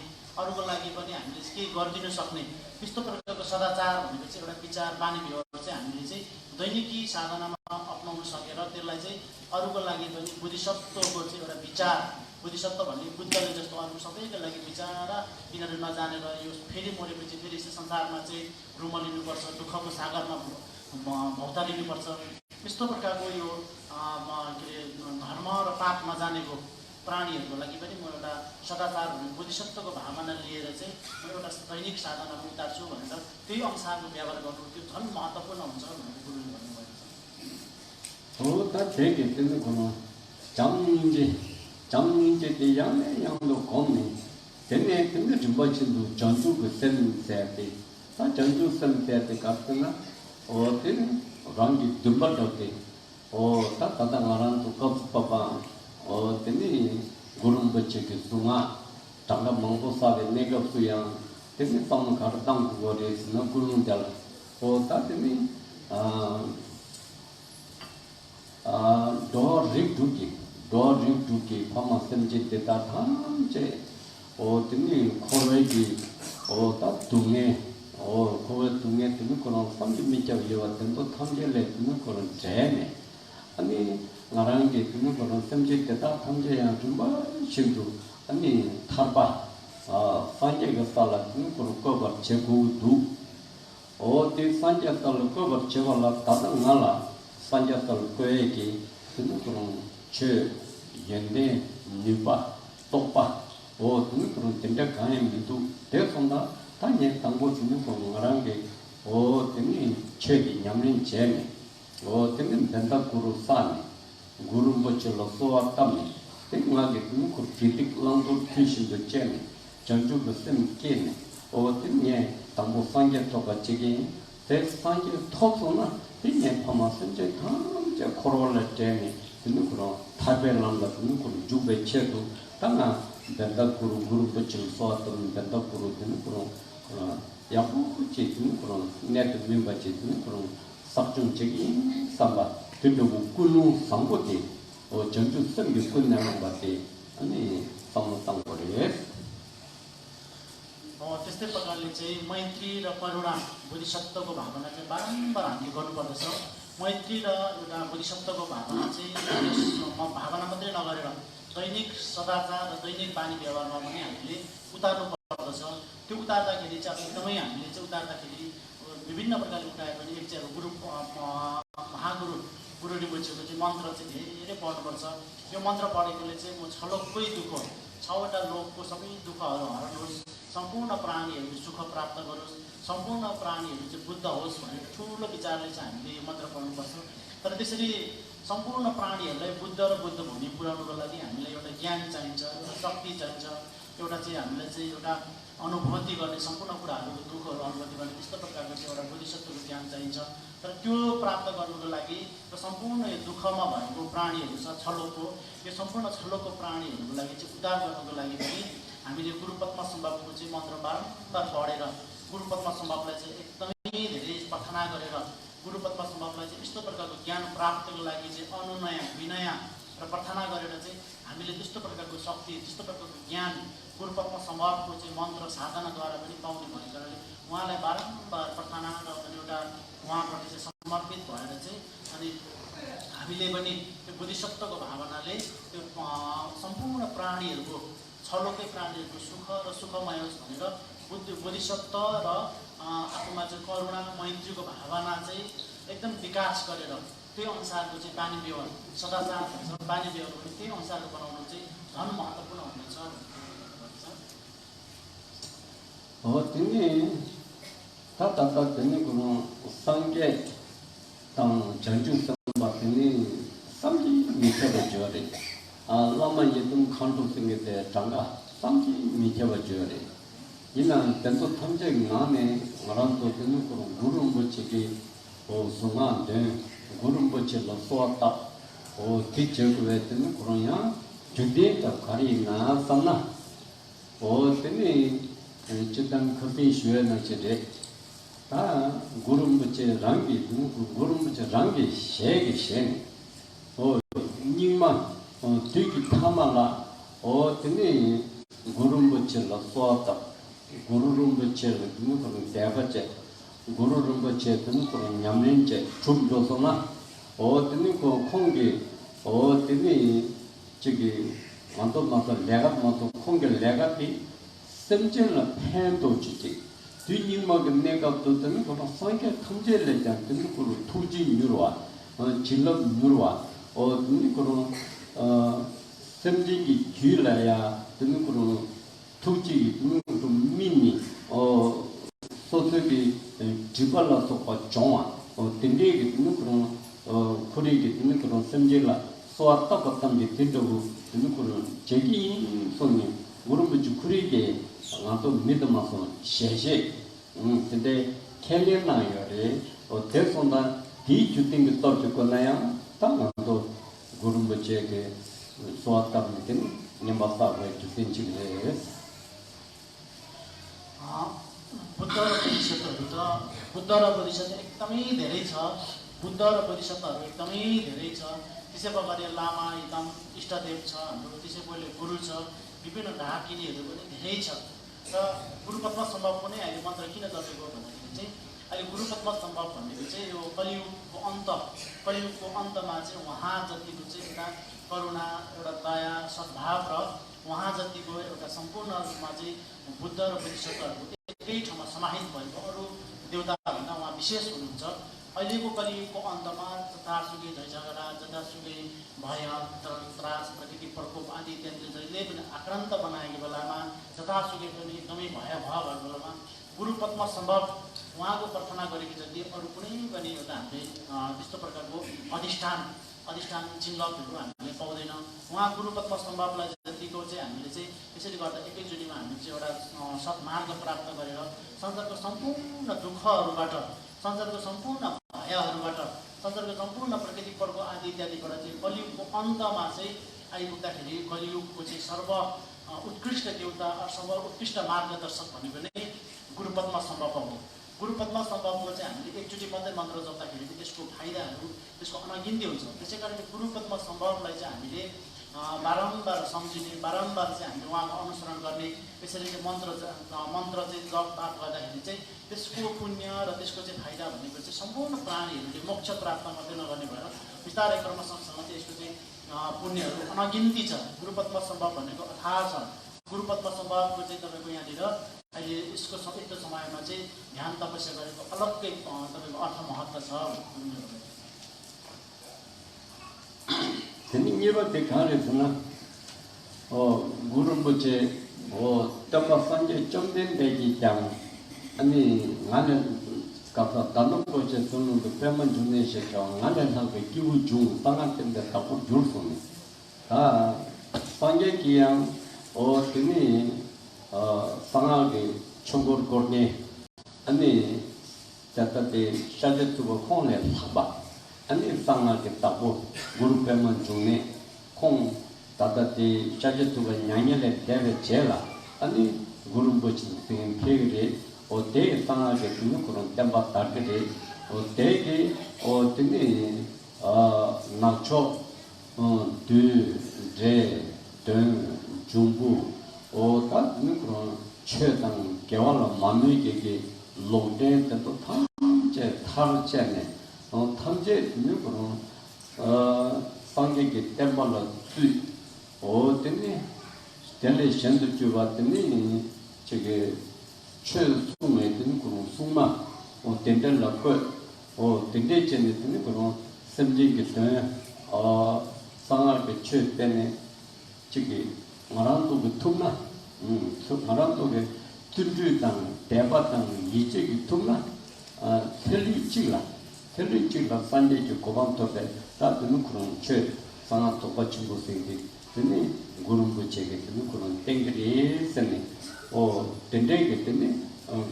अरूको लागि पनि हामीले केही गरिदिन सक्ने त्यस्तो प्रकारको सदाचार भनेको चाहिँ एउटा विचार बानी व्यवहार चाहिँ हामीले चाहिँ दैनिकी साधनामा अप्नाउन सकेर त्यसलाई चाहिँ अरूको लागि पनि बोधिसत्वको चाहिँ एउटा विचार बोधिसत्व भन्ने बुद्धले जस्तो अरू सबैको लागि विचार यिनीहरू नजानेर यो फेरि मरेपछि फेरि यस्तो संसारमा चाहिँ रुमलिनुपर्छ दुःखको सागरमा भौतारिनुपर्छ यस्तो प्रकारको यो के अरे धर्म र पाप नजानेको प्राणीहरूको लागि पनि म एउटा सदाचार भन्ने बोधिसत्वको भावना लिएर चाहिँ म एउटा दैनिक साधना उतार्छु भनेर त्यही अनुसारको व्यवहार गर्नु त्यो झन् महत्त्वपूर्ण हुन्छ भनेर गुरुले भन्नुभएको
छ 다 되게 되는 거는 장인제 대양의 양도 겁니 되네 근데 좀 버친도 전주 그 셈세때 다 전주 셈세때 같으나 어떤 랑기 dumbaldote 다 다당하란 또 겁빠빠 어때니 구름 버치기 숭아 장가 멍고사에 내갑수양 되게 땅 가르 땅 그거에서 구름들 다더니 도릭두기 파마sem제 때다 탐제 어때니 코로이기 다 둥에 코에 둥에 뜨는 그런 30m 위에 또 탐제를 뜨는 그런 재네 아니 나랑 게 뜨는 그런 sem제 때다 탐제야 좀 심도 아니 타바 산제가 살아 뜨는 그런 거가 제고도 어디 산제 살아 거가 제발라 다다 나라 산제 살아 거에게 뜨는 그런 제 연대 니바 똑바 뜨는 그런 된다 가행도 대성다 단계 당고 주는 거라는 게 어때니 책이 냠린 재미 어때니 된다 구루 산 구루 버치로 소왔담 생각하게 되는 그 기득랑도 귀신도 재미 전주도 쌤 깨네 어때니 당고 상계 토가 지기 대상계 토소나 이제 파마선제 탐제 코로나 재미 되는 그런 타벨랑 같은 그런 주배체도 당나 벤다구루 그룹을 소화하던 벤다구루 되는 그런 야구치 되는 그런 네트 멤버치 되는 그런 삭중적인 삼바 되려고 꾸는 상고티 전주 선교 끝나는 것이 아니 상무상 거래
त्यस्तै प्रकारले चाहिँ मैत्री र करुणा बोधिसत्वको भावना चाहिँ बारम्बार हामीले गर्नुपर्दछ मैत्री र एउटा बोधिसत्वको भावना चाहिँ भावना मात्रै नगरेर दैनिक सदाचार र दैनिक बानी व्यवहारमा पनि हामीले उतार्नु पर्दछ त्यो उतार्दाखेरि चाहिँ एकदमै हामीले चाहिँ उतार्दाखेरि विभिन्न प्रकारले उठाए पनि एक चाहिँ गुरु महागुरु गुरु रिम्पोछेको चाहिँ मन्त्र चाहिँ धेरै पढ्नुपर्छ यो मन्त्र पढेकोले चाहिँ म छलोकै दुःख 6वटा लोकको सबै दुःखहरू हराउनुहोस् सम्पूर्ण प्राणीहरूले सुख प्राप्त गरोस् सम्पूर्ण प्राणीहरू चाहिँ बुद्ध होस् भन्ने ठुलो विचारले चाहिँ हामीले यो मन्त्र पढ्नुपर्छ तर त्यसरी सम्पूर्ण प्राणीहरूलाई बुद्ध र बुद्ध भूमि पुर्याउनको लागि हामीलाई एउटा ज्ञान चाहिन्छ एउटा शक्ति चाहिन्छ एउटा चाहिँ हामीलाई चाहिँ एउटा अनुभूति गर्ने सम्पूर्ण कुराहरूको दुःखहरू अनुभूति गर्ने त्यस्तो प्रकारको चाहिँ एउटा बोधिसत्वको ज्ञान चाहिन्छ तर त्यो प्राप्त गर्नुको लागि र सम्पूर्ण यो दुःखमा भएको प्राणीहरू छ छलोको यो सम्पूर्ण छलोको प्राणीहरूको लागि चाहिँ उद्धार गर्नुको लागि पनि हामीले गुरुपद्मा सम्भवको चाहिँ मन्त्र बारम्बार पढेर गुरुपद्मा सम्भवलाई चाहिँ एकदमै धेरै प्रार्थना गरेर गुरुपद्मा सम्भवलाई चाहिँ यस्तो प्रकारको ज्ञान प्राप्तिको लागि चाहिँ अनुनय विनय र प्रार्थना गरेर चाहिँ हामीले त्यस्तो प्रकारको शक्ति त्यस्तो प्रकारको ज्ञान गुरुपद्मा सम्भवको चाहिँ मन्त्र साधनाद्वारा पनि पाउने भएको कारणले उहाँलाई बारम्बार प्रार्थना र एउटा उहाँप्रति चाहिँ समर्पित भएर चाहिँ अनि हामीले पनि त्यो बोधिसत्वको भावनाले त्यो सम्पूर्ण प्राणीहरूको छलोकै प्राणीहरूको सुख र सुखमय होस् भनेर बोधिसत्व र आफूमा चाहिँ करुणा मैत्रीको भावना चाहिँ एकदम विकास गरेर त्यही अनुसारको चाहिँ बानी व्यवहार सदाचार भन्छ बानी व्यवहार पनि त्यही अनुसारको बनाउनु चाहिँ झन् महत्त्वपूर्ण हुनेछ
तिमी ताता तिमी कुरो संगे तङ जन्जु सम्बा तिमी संगी मिठेबा जोरे लामा येतुम खण्डु संगे ते टंगा संगी मिठेबा जोरे इना तंतो थमजे नामे मरंतो तिमी कुरो गुरुम बच्चे सुंगा दे गुरुम बच्चे लसोता तिचगवे तिमी कुरो या जुदे त खरी ना सना तिमी चितन खपी शुए न चले ता गुरुम बच्चे रंगी गुरुम बच्चे रंगी शेगे शेन निमा तिकी थामाला तिनी गुरुम बच्चे लसोता गुरुम बच्चे तिनी को देवचे गुरुम बच्चे तिनी को न्यामलेंचे चुप दोसना तिनी को खोंगे तिनी चिगी 만도 나서 내가 뭐또 공개 내가 비 심지어는 팬도 지지 뒤님하고 내가 또 때문에 그거 상계 통제를 내지 않는 그로 투지 유로와 진럽 유로와 눈이 그런 심지기 뒤라야 되는 그런 투지 눈 좀 미니 소득이 지발라서 정화 딘데기 되는 그런 코리기 되는 그런 심지라 소았다 같은 게 된다고 되는 그런 제기 손님 무릎을 주크리게 나도 믿음아서 셰셰 근데 캘리나요래 대선다 디 주팅이 또 죽거나야 당도 무릎을 제게 소았다 믿음 님바사고 주팅치래
बुद्ध र बोधिसत्वहरू त बुद्ध र बोधिसत्व एकदमै धेरै छ बुद्ध र बोधिसत्वहरू एकदमै धेरै छ त्यसै प्रकारले लामा एकदम इष्टदेव छ हाम्रो त्यसै प्रकारले गुरु छ विभिन्न ढाकिनीहरू पनि धेरै छ र गुरुपद्मा सम्भव पनि अहिले मन्त्र किन जपेको भन्दाखेरि चाहिँ अहिले गुरुपद्मा सम्भव भनेको चाहिँ यो कलियुगको अन्तमा चाहिँ उहाँ जतिको चाहिँ एउटा करुणा एउटा दया सद्भाव र उहाँ जतिको एउटा सम्पूर्ण रूपमा चाहिँ बुद्ध र बोधिसत्वहरू एकै ठाउँमा समाहित भएको अरू देवताभन्दा उहाँ विशेष हुनुहुन्छ अहिलेको कलियुगको अन्तमा जतासुकै झैझगडा जतासुकै भय त्रास प्रकृति प्रकोप आदि इत्यादि जहिले पनि आक्रान्त बनाएको बेलामा जतासुकै पनि एकदमै भयावह भएको बेलामा गुरुपद्मा सम्भव उहाँको प्रार्थना गरेको जति अरू कुनै पनि एउटा हामीले त्यस्तो प्रकारको अधिष्ठान चिन्हहरू हामीले पाउँदैन उहाँ गुरुपद्मा सम्भवलाई जतिको चाहिँ हामीले चाहिँ त्यसरी गर्दा एकैचोटिमा हामीले चाहिँ एउटा सद्मार्ग प्राप्त गरेर संसारको सम्पूर्ण दुःखहरूबाट संसारको सम्पूर्ण भयहरूबाट संसारको सम्पूर्ण प्राकृतिक पर्व आदि इत्यादिबाट चाहिँ कलियुगको अन्तमा चाहिँ आइपुग्दाखेरि कलियुगको चाहिँ सर्व उत्कृष्ट देवता सर्व उत्कृष्ट मार्गदर्शक भनेको नै गुरुपद्मा सम्भव हो। गुरुपद्मा सम्भवको चाहिँ हामीले एकचोटि मात्रै मन्त्र जप्दाखेरि त्यसको फाइदाहरू त्यसको अनगिन्ती हुन्छ। त्यसै कारण गुरुपद्मा सम्भवलाई चाहिँ हामीले बारम्बार सम्झिने, बारम्बार चाहिँ हामीले उहाँको अनुसरण गर्ने, यसरी चाहिँ मन्त्र चाहिँ जप पाठ गर्दाखेरि चाहिँ त्यसको पुण्य र त्यसको चाहिँ फाइदा भनेको चाहिँ सम्पूर्ण प्राणीहरूले मोक्ष प्राप्त मात्रै नगर्ने भएर बिस्तारै क्रमशःसँग चाहिँ यसको चाहिँ पुण्यहरू अनगिन्ती छ। गुरुपद्मा सम्भव भनेको अथाह छ। गुरुपद्मा सम्भवको चाहिँ तपाईँको यहाँनिर अहिले यसको यस्तो समयमा चाहिँ ध्यान तपस्या गरेको अलग्गै तपाईँको अर्थ महत्त्व छ।
이거 대가리구나. 구름부채 떡밥 산지 점된 대기장 아니 나는 가서 다른 곳에 두는 그 배만 주는 시죠. 나는 하고 기후 중 방학 때문에 갖고 줄 수는. 아 산지 기양 어떻게 방학에 청구를 거니 아니 자다데 샤제트고 콘에 사바 아니 방학에 따고 그룹 배만 주네 콩 다다데 샤제트고 냥냥에 대베 제라 아니 구름부채 된 페이리 어때 방학에 두는 그런 땜바 따르게 어때게 어떻게 나초 든 중부 다는 그런 최당 개발로 만들게 로데도 탐제 탈제네 탐제 있는 그런 방계기 땜발로 수 어때니 텔레션도 주봤더니 저게 최수음에 드는 그런 숨만 덴델라고 덴데전에 드는 그런 섬진기 때문에 상하게 최 때문에 저기 말한도 그 tum나 말한도 그 튼주당 대바당 이쪽이 tum나 셀리치라 산대지 고방토에 다드는 그런 최 상하 똑같이 곳인데 근데 구름부채게 되는 그런 땡글이 있으니 땡땡이 때문에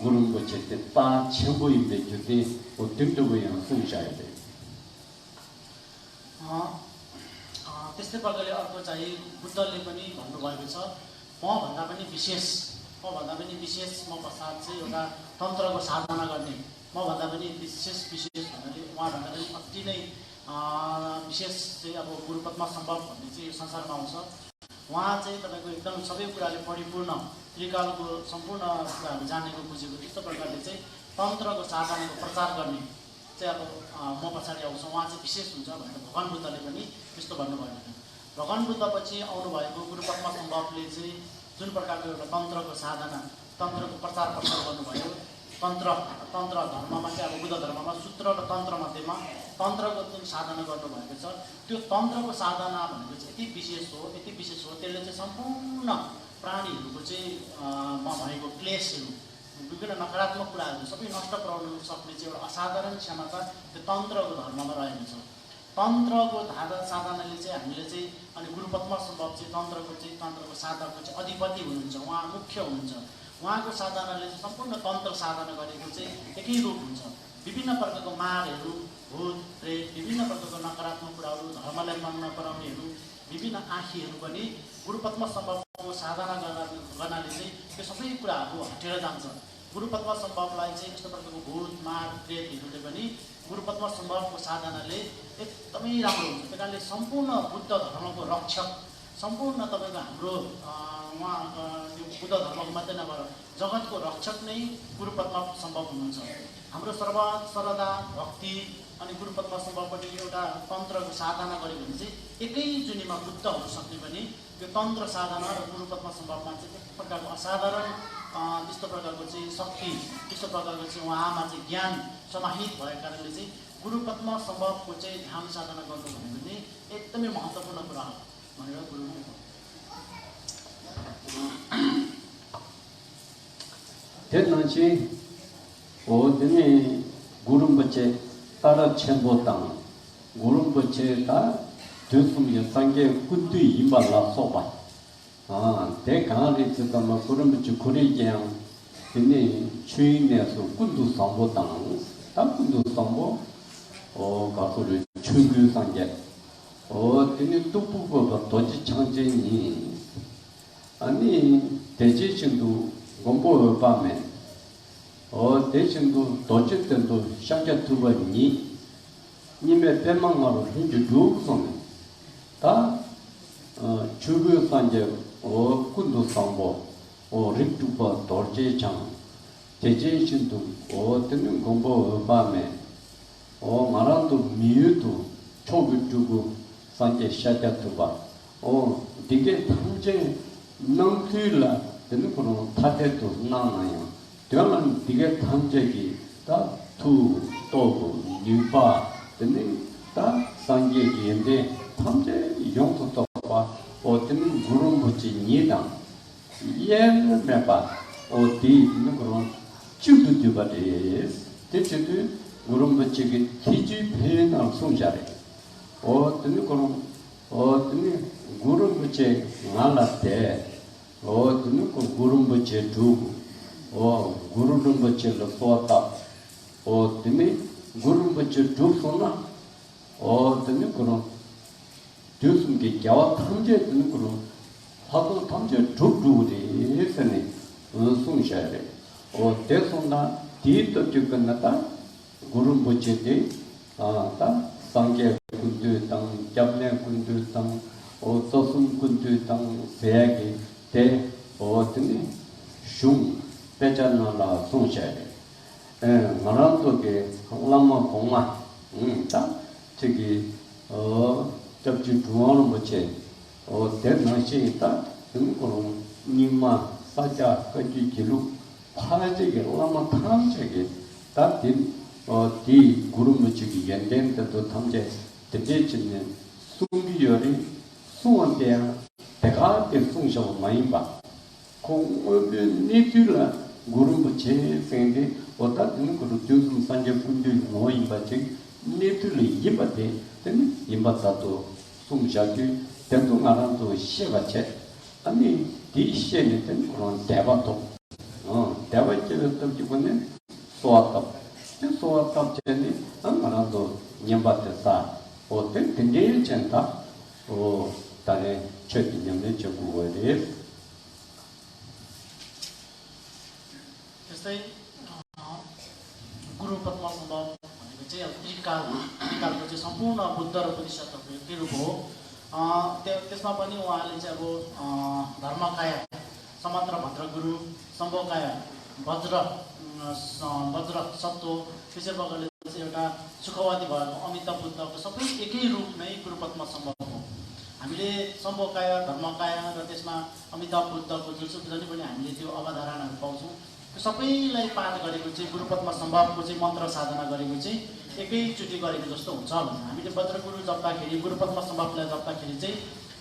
구름부채 때빠 첨부인데 주디 어떻게 보이는 숨셔야 돼.
त्यस्तै प्रकारले अर्को चाहिँ बुद्धले पनि भन्नुभएको छ मभन्दा पनि विशेष म पश्चात चाहिँ एउटा तन्त्रको साधना गर्ने मभन्दा पनि विशेष भन्नाले उहाँभन्दा पनि अति नै विशेष चाहिँ अब गुरुपद्मा सम्भव भन्ने चाहिँ यो संसारमा आउँछ। उहाँ चाहिँ तपाईँको एकदम सबै कुराले परिपूर्ण त्रिकालको सम्पूर्ण कुराहरू जानेको बुझेको त्यस्तो प्रकारले चाहिँ तन्त्रको साधनाको प्रचार गर्ने चाहिँ अब म पछाडि आउँछ उहाँ चाहिँ विशेष हुन्छ भनेर भगवान् बुद्धले पनि त्यस्तो भन्नुभएको थियो। भगवान् बुद्धपछि आउनुभएको गुरुपद्मा सम्भवले चाहिँ जुन प्रकारको एउटा तन्त्रको साधना तन्त्रको प्रचार प्रसार गर्नुभयो तन्त्र धर्ममा चाहिँ अब बुद्ध धर्ममा सूत्र र तन्त्र मध्येमा तन्त्रको जुन साधना गर्नुभएको छ त्यो तन्त्रको साधना भनेको चाहिँ यति विशेष हो त्यसले चाहिँ सम्पूर्ण प्राणीहरूको चाहिँ भएको क्लेशहरू विभिन्न नकारात्मक कुराहरू सबै नष्ट गराउन सक्ने चाहिँ एउटा असाधारण क्षमता त्यो तन्त्रको धर्ममा रहेको छ। तन्त्रको साधनाले चाहिँ हामीले चाहिँ अनि गुरुपद्मा सम्भव चाहिँ तन्त्रको साधकको चाहिँ अधिपति हुनुहुन्छ, उहाँ मुख्य हुनुहुन्छ। उहाँको साधनाले चाहिँ सम्पूर्ण तन्त्र साधना गरेको चाहिँ एकै रूप हुन्छ। विभिन्न प्रकारको मारहरू भूत प्रेत विभिन्न प्रकारको नकारात्मक कुराहरू धर्मलाई मन नपराउनेहरू विभिन्न आँखीहरू पनि गुरुपद्मा सम्भवको साधना गर्नाले चाहिँ त्यो सबै कुराहरू हटेर जान्छ। गुरुपद्मा सम्भवलाई चाहिँ यस्तो प्रकारको भूत मार प्रेतहरूले पनि गुरुपद्मा सम्भवको साधनाले एकदमै राम्रो हुन्छ। त्यही कारणले सम्पूर्ण बुद्ध धर्मको रक्षक सम्पूर्ण तपाईँको हाम्रो उहाँ यो बुद्ध धर्मको मात्रै नभएर जगतको रक्षक नै गुरुपद्मा सम्भव हुनुहुन्छ। हाम्रो सरदा भक्ति अनि गुरुपद्मा सम्भवपट्टि एउटा तन्त्रको साधना गऱ्यो भने चाहिँ एकै जुनीमा बुद्ध हुन सक्ने पनि यो तन्त्र साधना र गुरुपद्मा सम्भवमा चाहिँ एक प्रकारको असाधारण त्यस्तो प्रकारको चाहिँ शक्ति त्यस्तो प्रकारको चाहिँ उहाँमा चाहिँ ज्ञान समाहित भएको कारणले चाहिँ गुरुपद्मा सम्भवको चाहिँ ध्यान साधना गर्नु भनेको चाहिँ एकदमै महत्त्वपूर्ण कुरा हो भनेर गुरुले
대단히 어디니 구름부채 따라 첨보당 구름부채가 되수면 상계 군도 임발라 소바 대가리 지금 구름부채 고리장 근데 주인에서 군도 상보당 딱 군도 상보 가수를 충규상계 드니 뚝부가 도지 창제니 아니 대지신도 공부 밤에 대신도 도지된도 샹자 두번니 님의 배망마로 hin주 두성에 다 충규상계 군도 상보 릭두바 도지장 대지신도 드니 공부 밤에 마란도 미유도 초급주고 산제 샤자투바 디게 탐제 넘틀라 되는 거는 타데도 나나요 되면 디게 탐제기 다투 또고 뉴바 되는 다 산제기인데 탐제 용도도 봐 어떤 구름 붙이 니당 예를 매바 어디 있는 거는 쭈도 주바데스 대체도 구름 붙이기 기지 배나 송자래 어떤 거는 어떤 구름 붙이 말랐대 어떤 거 구름 붙이 두고 구름 붙이를 쏘았다 어떤 구름 붙이 두소나 어떤 거는 두숨게 겨와 탐제 되는 거는 화도 탐제 두두리 했으니 송샤래 대손나 뒤도 끝났다 구름 붙이대 다 상계 군주 땅, 잡내 군주 땅, 소순 군주 땅, 세야기 대 어떤 슝 배잖아라 송샤래. 마란도게 홍람마 공마, 다 저기 접지 중앙으로 뭐지, 대나시 있다. 등고는 님마 사자 거기 기록 파제게 홍람마 탐제게 다 디 구름 무치기 연된 때도 탐제 대제치는 숨기열이 수원대야 대가 때 송셔 많이 봐. 공업의 니들라 구름 무치 생데 어따 되는 거로 교수 산재 군들 모임 받지 니들이 이바데 되는 임바다도 송샤기 대도 나라도 시가체 아니 디 시에는 된 그런 대바도 대바체를 던지고는 소았다 소아탑제니 아마도 냠바테사 어때 근데 전다 다네 최기념의 적구에
त्यस्तै गुरु पद्म सम्भव भनेको चाहिँ अब त्रिकालको चाहिँ सम्पूर्ण बुद्ध र बोधिसत्वको एउटै रूप हो त्यसमा पनि उहाँले चाहिँ अब धर्मकाय समत्र भद्रगुरु सम्भवकाय वज्र सत्व त्यसै प्रकारले चाहिँ एउटा सुखवादी भएको अमिताभ बुद्धको सबै एकै रूप नै गुरु पद्म सम्भव हो हामीले सम्भवकाय धर्मकाय र त्यसमा अमिताभ बुद्धको जति पनि हामीले त्यो अवधारणाहरू पाउँछौँ त्यो सबैलाई पाठ गरेको चाहिँ गुरु पद्म सम्भवको चाहिँ मन्त्र साधना गरेको चाहिँ एकैचोटि गरेको जस्तो हुन्छ भने हामीले वज्रगुरु जप्दाखेरि गुरु पद्म सम्भवलाई जप्दाखेरि चाहिँ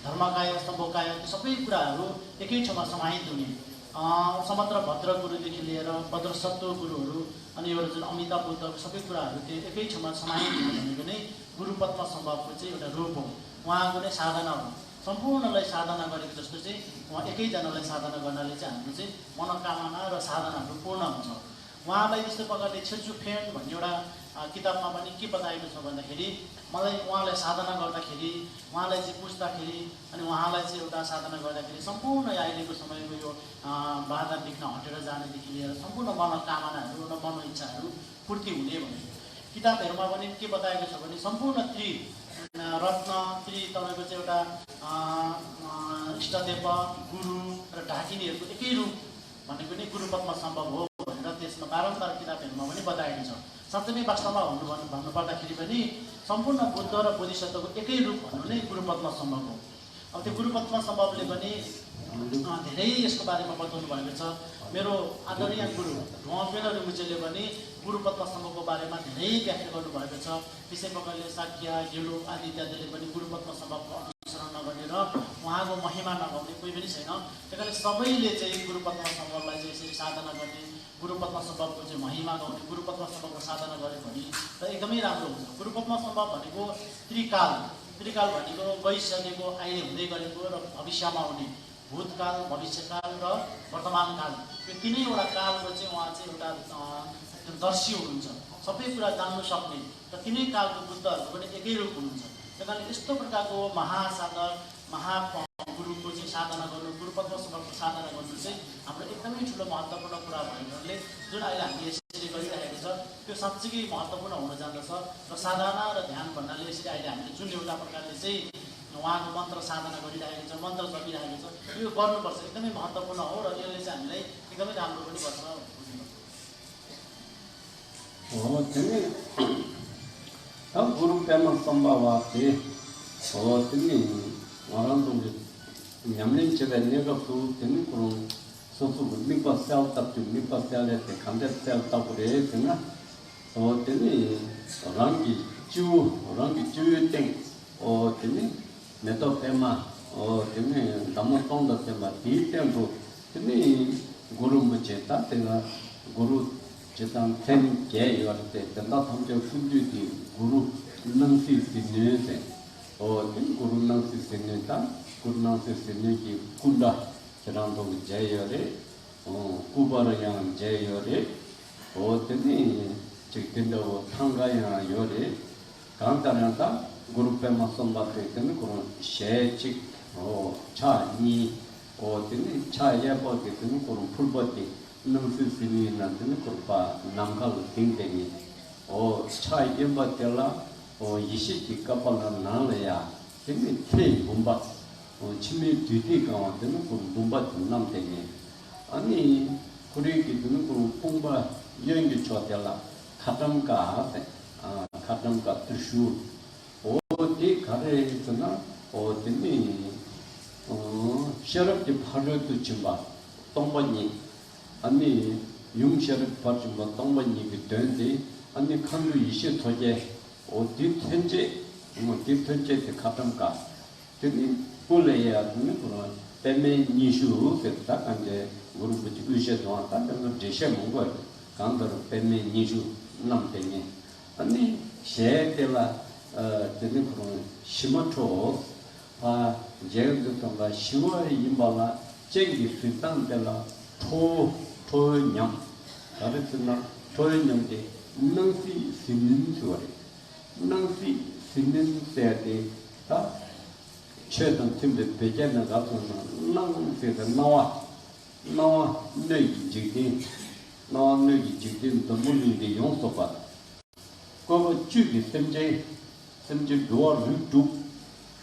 धर्मकाय सम्भवकाय त्यो सबै कुराहरू एकै ठाउँमा समाहित हुने समत्र भद्र गुरुदेखि लिएर वज्रसत्व गुरुहरू अनि एउटा जुन अमिताभ बुद्धको सबै कुराहरू त्यो एकै ठाउँमा समाहित हुने भनेको नै गुरु पद्म सम्भवको चाहिँ एउटा रूप हो उहाँको नै साधना हो सम्पूर्णलाई साधना गरेको जस्तो चाहिँ उहाँ एकैजनालाई साधना गर्नाले चाहिँ हाम्रो चाहिँ मनोकामना र साधनाहरू पूर्ण हुन्छ उहाँलाई त्यस्तो प्रकारले छेचु फेन भन्ने एउटा किताबमा पनि के बताएको छ भन्दाखेरि मलाई उहाँलाई साधना गर्दाखेरि उहाँलाई चाहिँ पुज्दाखेरि अनि उहाँलाई चाहिँ एउटा साधना गर्दाखेरि सम्पूर्ण अहिलेको समयको यो बाधा विघ्न हटेर जानेदेखि लिएर सम्पूर्ण मनोकामनाहरू र मनोइच्छाहरू पूर्ति हुने भने किताबहरूमा पनि के बताएको छ भने सम्पूर्ण रत्न तपाईँको चाहिँ एउटा इष्टदेव गुरु र ढाकिनीहरूको एकै रूप भनेको नै गुरु पद्म सम्भव हो भनेर त्यसमा बारम्बार किताबहरूमा पनि बताएको छ साँच्चै नै वास्तवमा भन्नुपर्दाखेरि पनि सम्पूर्ण बुद्ध र बोधिसत्वको एकै रूप भन्नु नै गुरु पद्म सम्भव हो अब त्यो गुरु पद्म सम्भवले पनि धेरै यसको बारेमा बताउनु भएको छ मेरो आदरणीय गुरु धुवापेल रुमुचेले पनि गुरु पद्म सम्भवको बारेमा धेरै व्याख्या गर्नुभएको छ त्यसै प्रकारले साक्य गेलु आदि इत्यादिले पनि गुरु पद्म सम्भवको अनुसरण नगर्ने र उहाँको महिमा नगाउने कोही पनि छैन त्यही कारणले सबैले चाहिँ गुरु पद्म सम्भवलाई चाहिँ यसरी साधना गर्ने गुरु पद्म सम्भवको चाहिँ महिमा गाउने गुरु पद्म सम्भवको साधना गऱ्यो भने त एकदमै राम्रो हुन्छ गुरु पद्म सम्भव भनेको त्रिकाल भनेको गइसकेको अहिले हुँदै गरेको र भविष्यमा हुने भूतकाल भविष्यकाल र वर्तमान काल यो तीनैवटा कालको चाहिँ उहाँ चाहिँ एउटा दर्शी हुनुहुन्छ सबै कुरा जान्न सक्ने र तिनै कालको बुद्धहरूको पनि एकै रूप हुनुहुन्छ। त्यही कारणले यस्तो प्रकारको महासागर महागुरुको चाहिँ साधना गर्नु, गुरुपद्म सम्भवको साधना गर्नु चाहिँ हाम्रो एकदमै ठुलो महत्त्वपूर्ण कुरा भएकोले जुन अहिले हामीले यसरी गरिरहेको छ त्यो साँच्चीकै महत्त्वपूर्ण हुन जाँदछ। र साधना र ध्यान भन्नाले यसरी अहिले हामीले जुन एउटा प्रकारले चाहिँ उहाँको मन्त्र साधना गरिरहेको छ, मन्त्र जपिरहेको छ, यो गर्नुपर्छ, एकदमै महत्त्वपूर्ण हो र यसले चाहिँ हामीलाई एकदमै राम्रो पनि गर्छ।
तिमी अब गुरु पेमा सम्भावाते तिमी orang tu nyamlin cebe nega tu tini kurung sosu nipa sel tap tu nipa sel te kande sel tap re tena o tini rangi chu teng o tini meto pema o tini damo tonda pema ti teng tu tini guru muche ta tena guru chetan ten ke yorte tenda thamje funju di guru nangsi sinne te o tin guru nangsi sinne ta guru nangsi sinne ki kunda cherando jayore o kubara yang jayore o tini chiktindo thanga yang yore kantana ta guru pema sombate tini guru she chik o cha ni o tini cha yabo tini guru pulbati nangsi sinne na tini kurpa namkal tingtengi o cha yamba tela 어 이시티 까발나 나래야 근데 테 bomba 어 침미 뒤뒤 가운데는 그 bomba 남대니 아니 그리기 드는 그 bomba 연기 좋았달라 카담가 아 카담가 트슈 어디 가래잖아 어디니 셔럽지 파르도 좀봐 동반이 아니 용셔럽 파르좀 동반이 그던데 아니 칸도 이시 토제 어디 현재 뭐 현재 그 가담가 되니 볼래야 되는 그런 때문에 니슈 됐다 간제 우리 부지 의셔 도왔다 그래서 제셔 뭔가 강도로 때문에 니슈 남되니 아니 셰텔라 되는 그런 심어초 아 제도가 10월 임발라 쟁기 수단들라 토토냥 다르스나 토연영데 능시 신는 소리 nangsi sinin sayate ta chedan timbe pejana gatona nangsi da nawa negi jigdin da muli de yonsoba ko chugi semje doar rutu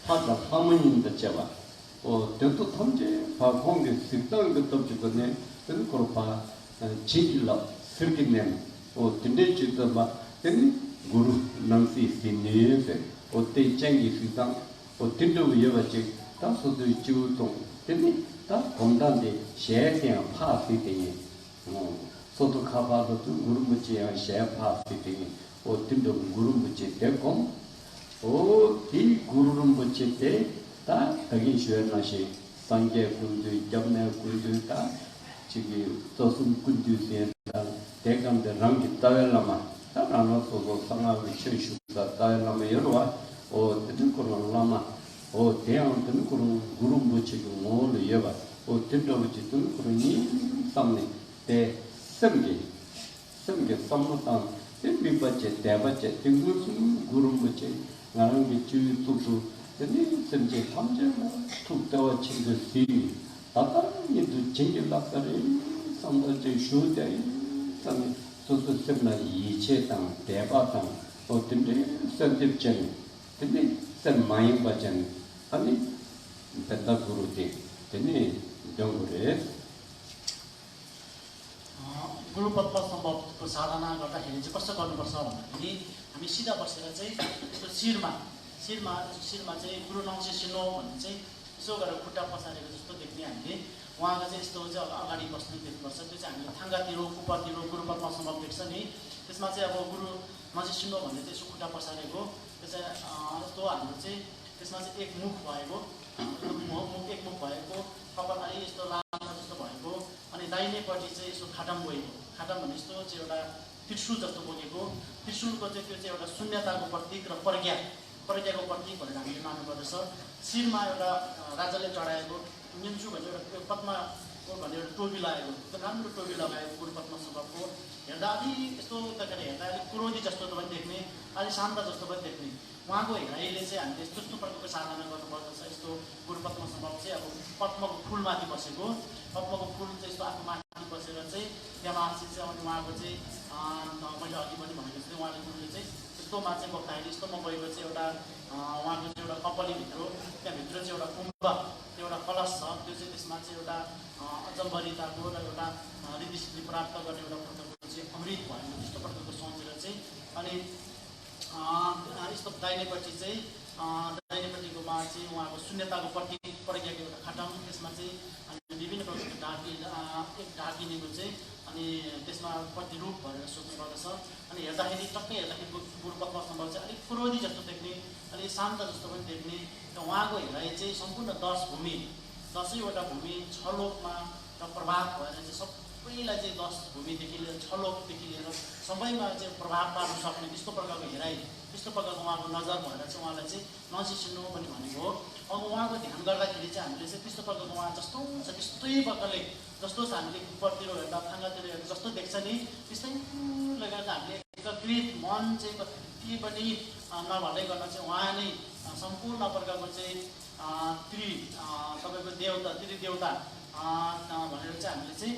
ta hamayin da cheba o tento thamje pa khongge siktan ge tabje bane ten korpa chigila sirginen o tinde chita ba ten guru nangsi sinne se o te changi sitang o tindo yevache ta sodu chu tong teni ta kondan de she tian pa si te sodu khaba do guru muche ya she pa si te o tindo guru muche te kom o ti guru muche te ta tagi shwe na she sangye kundu jamne kundu ta chigi tosum kundu se ta te kam de rang tavel lama 나는 소소 상하고 최슈다 다이나메 여러와 오 듣고는 라마 오 대한 듣고는 구름 붙이고 뭐를 예봐 오 듣고지 듣고니 삼네 대 섬게 삼무탄 대비받제 대받제 등무슨 구름 붙이 나는 미주 뚝뚝 근데 섬제 감제 툭다와 친구 시 아까니도 쟁길락다리 삼다제 쇼대 삼 소소 semna yiche tang deba tang o tinde sandip chen tinde san mayim ba chen ani tanda guru te tinde jongure
गुरु पद्म सम्भवको साधना गर्दाखेरि चाहिँ कस्तो गर्नुपर्छ भन्दाखेरि हामी सिधा बसेर चाहिँ यसको शिरमा चाहिँ गुरु नौसी सिनो भन्ने चाहिँ यसो गरेर खुट्टा पसारेको जस्तो देख्ने हामीले उहाँको चाहिँ यस्तो चाहिँ अगाडि बस्ने देख्नुपर्छ त्यो चाहिँ हामीले थाङ्गातिर कुपरतिर गुरु पद्म सम्भव देख्छ नि त्यसमा चाहिँ अब गुरु नौसी सिनो भन्ने चाहिँ यसो खुट्टा पसारेको त्यो चाहिँ जस्तो हाम्रो चाहिँ त्यसमा चाहिँ एक मुख भएको एक मुख भएको कपाल अलि यस्तो लामो जस्तो भएको अनि दाहिनेपट्टि चाहिँ यसो खाटम गएको खाटम भने यस्तो चाहिँ एउटा त्रिशूल जस्तो बोकेको त्रिशूलको चाहिँ त्यो चाहिँ एउटा शून्यताको प्रतीक र प्रज्ञाको प्रतीक भनेर हामीले मान्नु पर्दछ शिरमा एउटा राजाले चढाएको निम्चु भन्ने एउटा पद्मको भनेर टोपी लगाएको एकदम राम्रो टोपी लगाएको गुरुपत्मा सम्भवको हेर्दा अलि यस्तो तरिकाले हेर्दा अलिक क्रोधी जस्तो पनि देख्ने अलिक शान्त जस्तो पनि देख्ने उहाँको हेराइले चाहिँ हामीले यस्तो यस्तो प्रकारको साधना गर्नुपर्दछ यस्तो गुरुपत्मा सम्भव चाहिँ अब पद्मको फुलमाथि बसेको पद्मको फुल चाहिँ यस्तो आफू माथि बसेर चाहिँ त्यहाँ माथि चाहिँ अनि उहाँको चाहिँ मैले अघि पनि भनेको थिएँ उहाँले गुरुले चाहिँ यस्तोमा चाहिँ बस्दाखेरि यस्तोमा गएको चाहिँ एउटा उहाँको चाहिँ एउटा कपालीभित्र त्यहाँभित्र चाहिँ एउटा कुम्भ त्यो एउटा कलश छ त्यो चाहिँ त्यसमा चाहिँ एउटा अजम्बरिताको र एउटा ऋद्धिसिद्धि प्राप्त गर्ने एउटा प्रकारको चाहिँ अमृत भएको त्यस्तो प्रकारको सोचेर चाहिँ अनि यस्तो दाहिनेपट्टि चाहिँ दाहिनेपट्टिकोमा चाहिँ उहाँको शून्यताको प्रज्ञाको एउटा खटाम त्यसमा चाहिँ अनि विभिन्न प्रकारको एक ढाकिनेको चाहिँ अनि त्यसमा प्रतिरूप भनेर सोच्नु पर्दछ अनि हेर्दाखेरि टक्कै हेर्दाखेरि गुरुपत्मा सम्भव चाहिँ अलिक क्रोधी जस्तो देख्ने अलिक शान्त जस्तो पनि देख्ने र उहाँको हेराइ चाहिँ सम्पूर्ण 10वटा भूमि 6 लोकमा र प्रभाव भएर चाहिँ सबैलाई चाहिँ 10 भूमिदेखि लिएर 6 लोकदेखि लिएर सबैमा चाहिँ प्रभाव पार्न सक्ने त्यस्तो प्रकारको हेराइ त्यस्तो प्रकारको उहाँको नजर भएर चाहिँ उहाँलाई चाहिँ नसिसिनु पनि भनेको हो अब उहाँको ध्यान गर्दाखेरि चाहिँ हामीले चाहिँ त्यस्तो प्रकारको उहाँ जस्तो छ त्यस्तै प्रकारले जस्तो छ हामीले उपरतिर हेर्दा थाङ्गातिर हेर्दा जस्तो देख्छ नि त्यस्तै लगाएर हामीले एकीकृत मन चाहिँ के पनि नभनाइकन चाहिँ उहाँ नै सम्पूर्ण प्रकारको चाहिँ तपाईँको देवता त्रिदेवता भनेर चाहिँ हामीले चाहिँ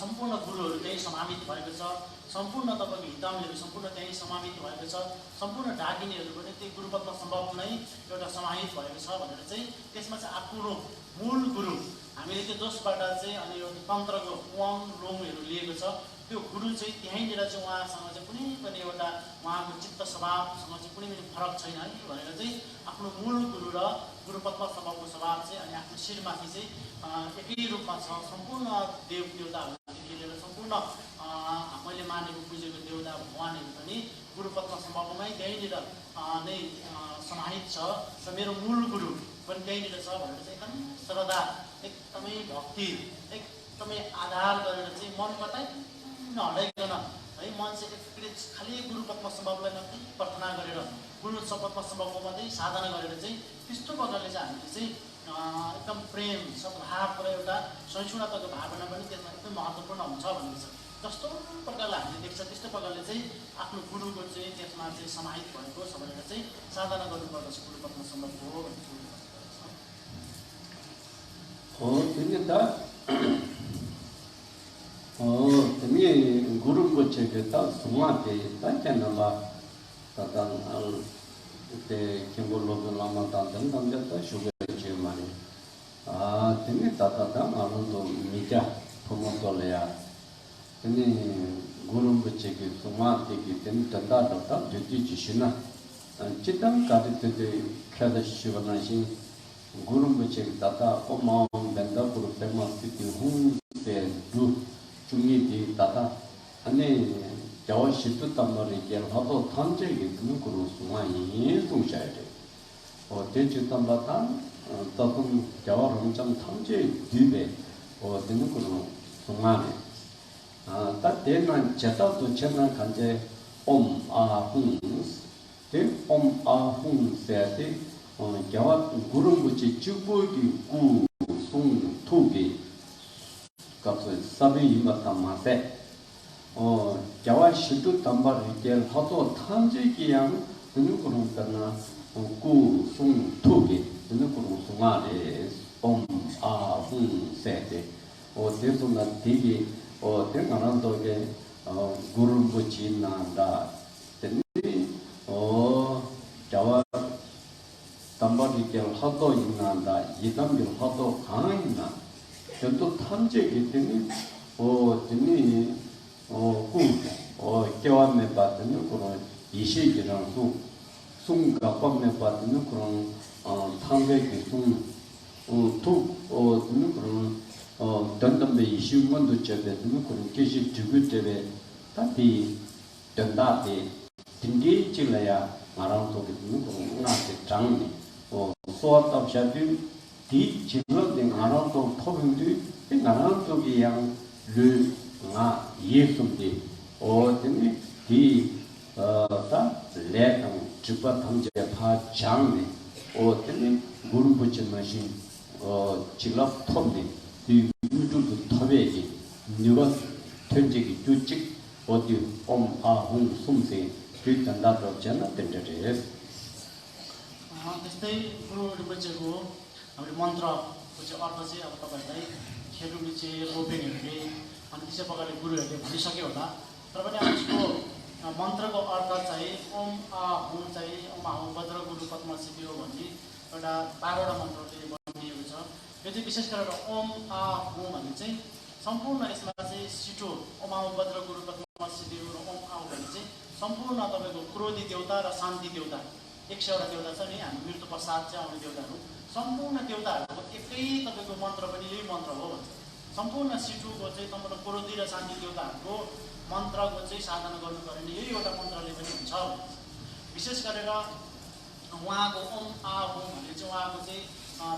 सम्पूर्ण गुरुहरू त्यही समाहित भएको छ सम्पूर्ण तपाईँको हितमहरू सम्पूर्ण त्यही समाहित भएको छ सम्पूर्ण ढाकिनेहरू पनि त्यही गुरुपत्मा सम्भव नै एउटा समाहित भएको छ भनेर चाहिँ त्यसमा चाहिँ आफ्नो मूल गुरु हामीले त्यो जसबाट चाहिँ अनि यो तन्त्रको वाङ रोङहरू लिएको छ त्यो गुरु चाहिँ त्यहीँनिर चाहिँ उहाँसँग चाहिँ कुनै पनि एउटा उहाँको चित्त स्वभावसँग चाहिँ कुनै पनि फरक छैन है भनेर चाहिँ आफ्नो मूल गुरु र गुरुपत्मा सम्भवको स्वभाव चाहिँ अनि आफ्नो शिरमाथि चाहिँ एकै रूपमा छ सम्पूर्ण देव देवताहरूदेखि लिएर सम्पूर्ण मैले मानेको बुझेको देवता भगवानहरू पनि गुरुपत्मा सम्भवमै त्यहीँनिर नै समाहित छ र मेरो मूल गुरु पनि त्यहीँनिर छ भनेर चाहिँ एकदम श्रद्धा एकदमै भक्ति एकदमै आधार गरेर चाहिँ मन कतै नहटाइकन है मन चाहिँ एकीकृत खालि गुरुपत्मा सम्भवलाई मात्रै प्रार्थना गरेर गुरु पद्मा सम्भवको मात्रै साधना गरेर चाहिँ त्यस्तो प्रकारले चाहिँ हामीले चाहिँ एकदम प्रेम सद्भाव र एउटा सहिष्णुताको भावना पनि त्यसमा एकदम महत्त्वपूर्ण हुन्छ भन्ने छ जस्तो प्रकारले हामीले देख्छ त्यस्तो प्रकारले चाहिँ आफ्नो गुरुको चाहिँ त्यसमा चाहिँ समाहित भएको छ भनेर चाहिँ साधना गर्नुपर्दछ गुरुपत्मा सम्भवको हो
भन्ने गुरुको चाहिँ त सुमाते ताकेनला तदन ते केबो लोगो लामा तदन तंगे त शुगर जे माने तिमी तता आनंद मिजा फमोतोलया तिमी गुरुको चाहिँ सुमाते कि तिमी तदा तता जुति जिसिना चितम कादिते ख्याद शिवनाशी गुरुको चाहिँ तता ओमा बंदा गुरु पेमा स्थिति हुँ ते दु चुंगी दी तता अने जावा शितु तमरी के हातो थांचे के तुम गुरु सुमाई सुशायते और ते चितम बता ततुम जावा रंचम थांचे दिबे और तुम गुरु सुमाने ता तेना चता तो चना कंजे ओम आ हुं ते ओम आ हुं से ते जावा गुरु मुची चुबोगी गु सुं थुगे कब सभी मत मासे और जावा शितु तंबर रिकेल हातो थांजे की yang तनु कुरु करना गु सुं थुगे तनु कुरु सुंगारे ओम आ हुं से ते और देसु न दिगे और ते अनंत के गुरु बुची नांदा तनु और जावा तंबर रिकेल हातो इनांदा इदम के हातो खाइना तो 탐제 기때문에 되니 구 개화매 받는 그런 이시기랑 숭가 법매 받는 그런 탐제기 숭투 되는 그런 던던배 이시문도 제베는 그런 계시 두고 제베 다디 된다데 딩게 질러야 말아도 되는 그런 나한테 장니 소화답샤디 디 지금은 나라도 토빙도 나라도 그냥 르가 예수인데 어든지 디다 레당 주파 탐제 파장네 어든지 구름 붙인 마신 질럽 톱네 디 누가 던지기 주직 어디 엄아홍 숨세 그단다도 전화 된대요.
त्यस्तै गुरु रिम्पोचेको हामीले मन्त्रको चाहिँ अर्थ चाहिँ अब तपाईँहरूलाई खेरुमिचे रोपेनीहरूले अनि त्यसै प्रकारले गुरुहरूले भनिसक्यो होला तर पनि अब यसको मन्त्रको अर्थ चाहिँ ओम आ हुम चाहिँ ओम आ हुम भद्र गुरु पद्म सिद्धियो भन्ने एउटा 12वटा मन्त्रले बनिएको छ यो चाहिँ विशेष गरेर ओम आ हुम भन्ने चाहिँ सम्पूर्ण यसमा चाहिँ सिटो ओम आ हुम भद्र गुरु पद्म सिद्धियो र ओम आ भन्ने चाहिँ सम्पूर्ण तपाईँको क्रोधी देवता र शान्ति देवता 100वटा देवता छ नि हामी मृत्यु पश्चात चाहिँ आउने देवताहरू सम्पूर्ण देवताहरूको एकै तपाईँको मन्त्र पनि यही मन्त्र हो भन्छ सम्पूर्ण सिटुको चाहिँ तपाईँको क्रोधी र शान्ति देवताहरूको मन्त्रको चाहिँ साधना गर्नु पर्यो भने यही एउटा मन्त्रले पनि हुन्छ विशेष गरेर उहाँको ओम आ हुम भन्ने चाहिँ उहाँको चाहिँ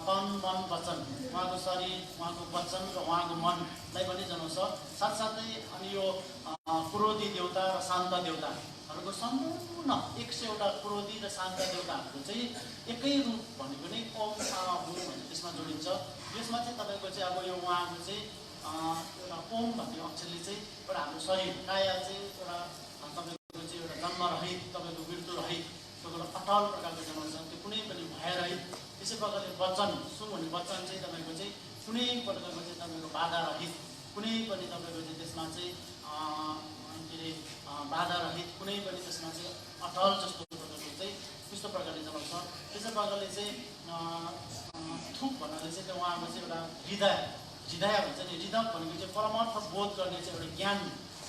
तन मन वचन उहाँको शरीर उहाँको वचन र उहाँको मनलाई पनि जनाउँछ साथसाथै अनि यो क्रोधी देवता र शान्त देवताहरूको सम्पूर्ण 100वटा क्रोधी र शान्त देवताहरूको चाहिँ एकै रूप भनेको नै ओम आ हुम भन्ने त्यसमा जोडिन्छ यसमा चाहिँ तपाईँको चाहिँ अब यो उहाँको चाहिँ एउटा ओम भन्ने अक्षरले चाहिँ एउटा हाम्रो शरीर काया चाहिँ एउटा तपाईँको चाहिँ एउटा जन्मरहित तपाईँको मृत्युरहित एउटा अटल प्रकारको जन्म छ त्यो कुनै पनि भयरहित त्यसै प्रकारले वचन सुन भन्ने वचन चाहिँ तपाईँको चाहिँ कुनै प्रकारको चाहिँ तपाईँको बाधा रहित कुनै पनि तपाईँको चाहिँ त्यसमा चाहिँ के अरे बाधा रहित कुनै पनि त्यसमा चाहिँ अटल जस्तो प्रकारको चाहिँ त्यस्तो प्रकारले जनाउँछ त्यसै प्रकारले चाहिँ थुक भन्नाले चाहिँ त्यो उहाँको चाहिँ एउटा हृदय भन्छ नि हृदय भनेको चाहिँ परमार्थ बोध गर्ने चाहिँ एउटा ज्ञान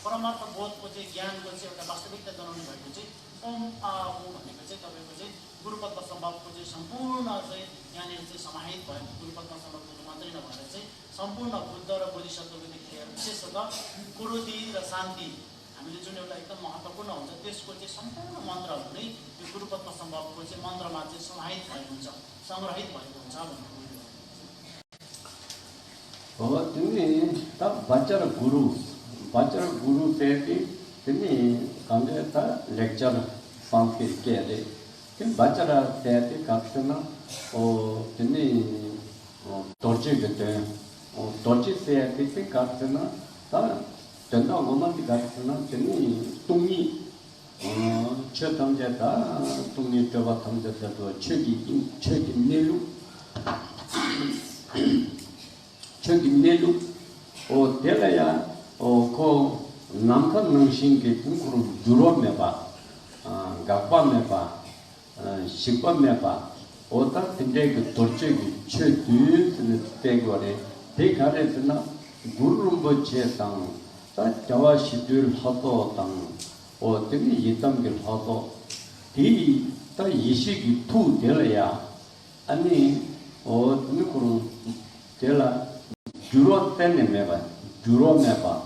परमार्थ बोधको चाहिँ ज्ञानको चाहिँ एउटा वास्तविकता जनाउनु भएको चाहिँ ओम आ हुम भनेको चाहिँ तपाईँको चाहिँ गुरुपद्म सम्भवको चाहिँ सम्पूर्ण चाहिँ यहाँनिर चाहिँ समाहित भएको गुरुपद्म सम्भवको मात्रै नभएर चाहिँ सम्पूर्ण बुद्ध र बोधिसत्वदेखि लिएर विशेषतः क्रोधी र शान्ति हामीले जुन एउटा एकदम महत्त्वपूर्ण हुन्छ त्यसको चाहिँ सम्पूर्ण मन्त्रहरू नै यो गुरुपद्म सम्भवको चाहिँ मन्त्रमा चाहिँ समाहित भएको हुन्छ सङ्ग्रहित भएको हुन्छ भन्ने
तिमी त बच्चा गुरु से तिमी कमरे त लेक्चर संस्कृत के अरे तिमी बच्चा से कक्षना ओ तिमी torche gete torche se ati karsana ta tenda goma ti karsana teni tungi che tamje ta tungi twa tamje ta to chegi nelu o telaya o ko namka nungshin ke tunguru juro me ba gappa me ba shikpa me ba 오다 근데 도적이 최뒤에 대거래 대가래서나 구름버 제상 다 자와시들 하도 당 어떻게 이담길 하도 뒤다 이식이 투 되려야 아니 어느 그런 될라 주로 때문에 주로 매봐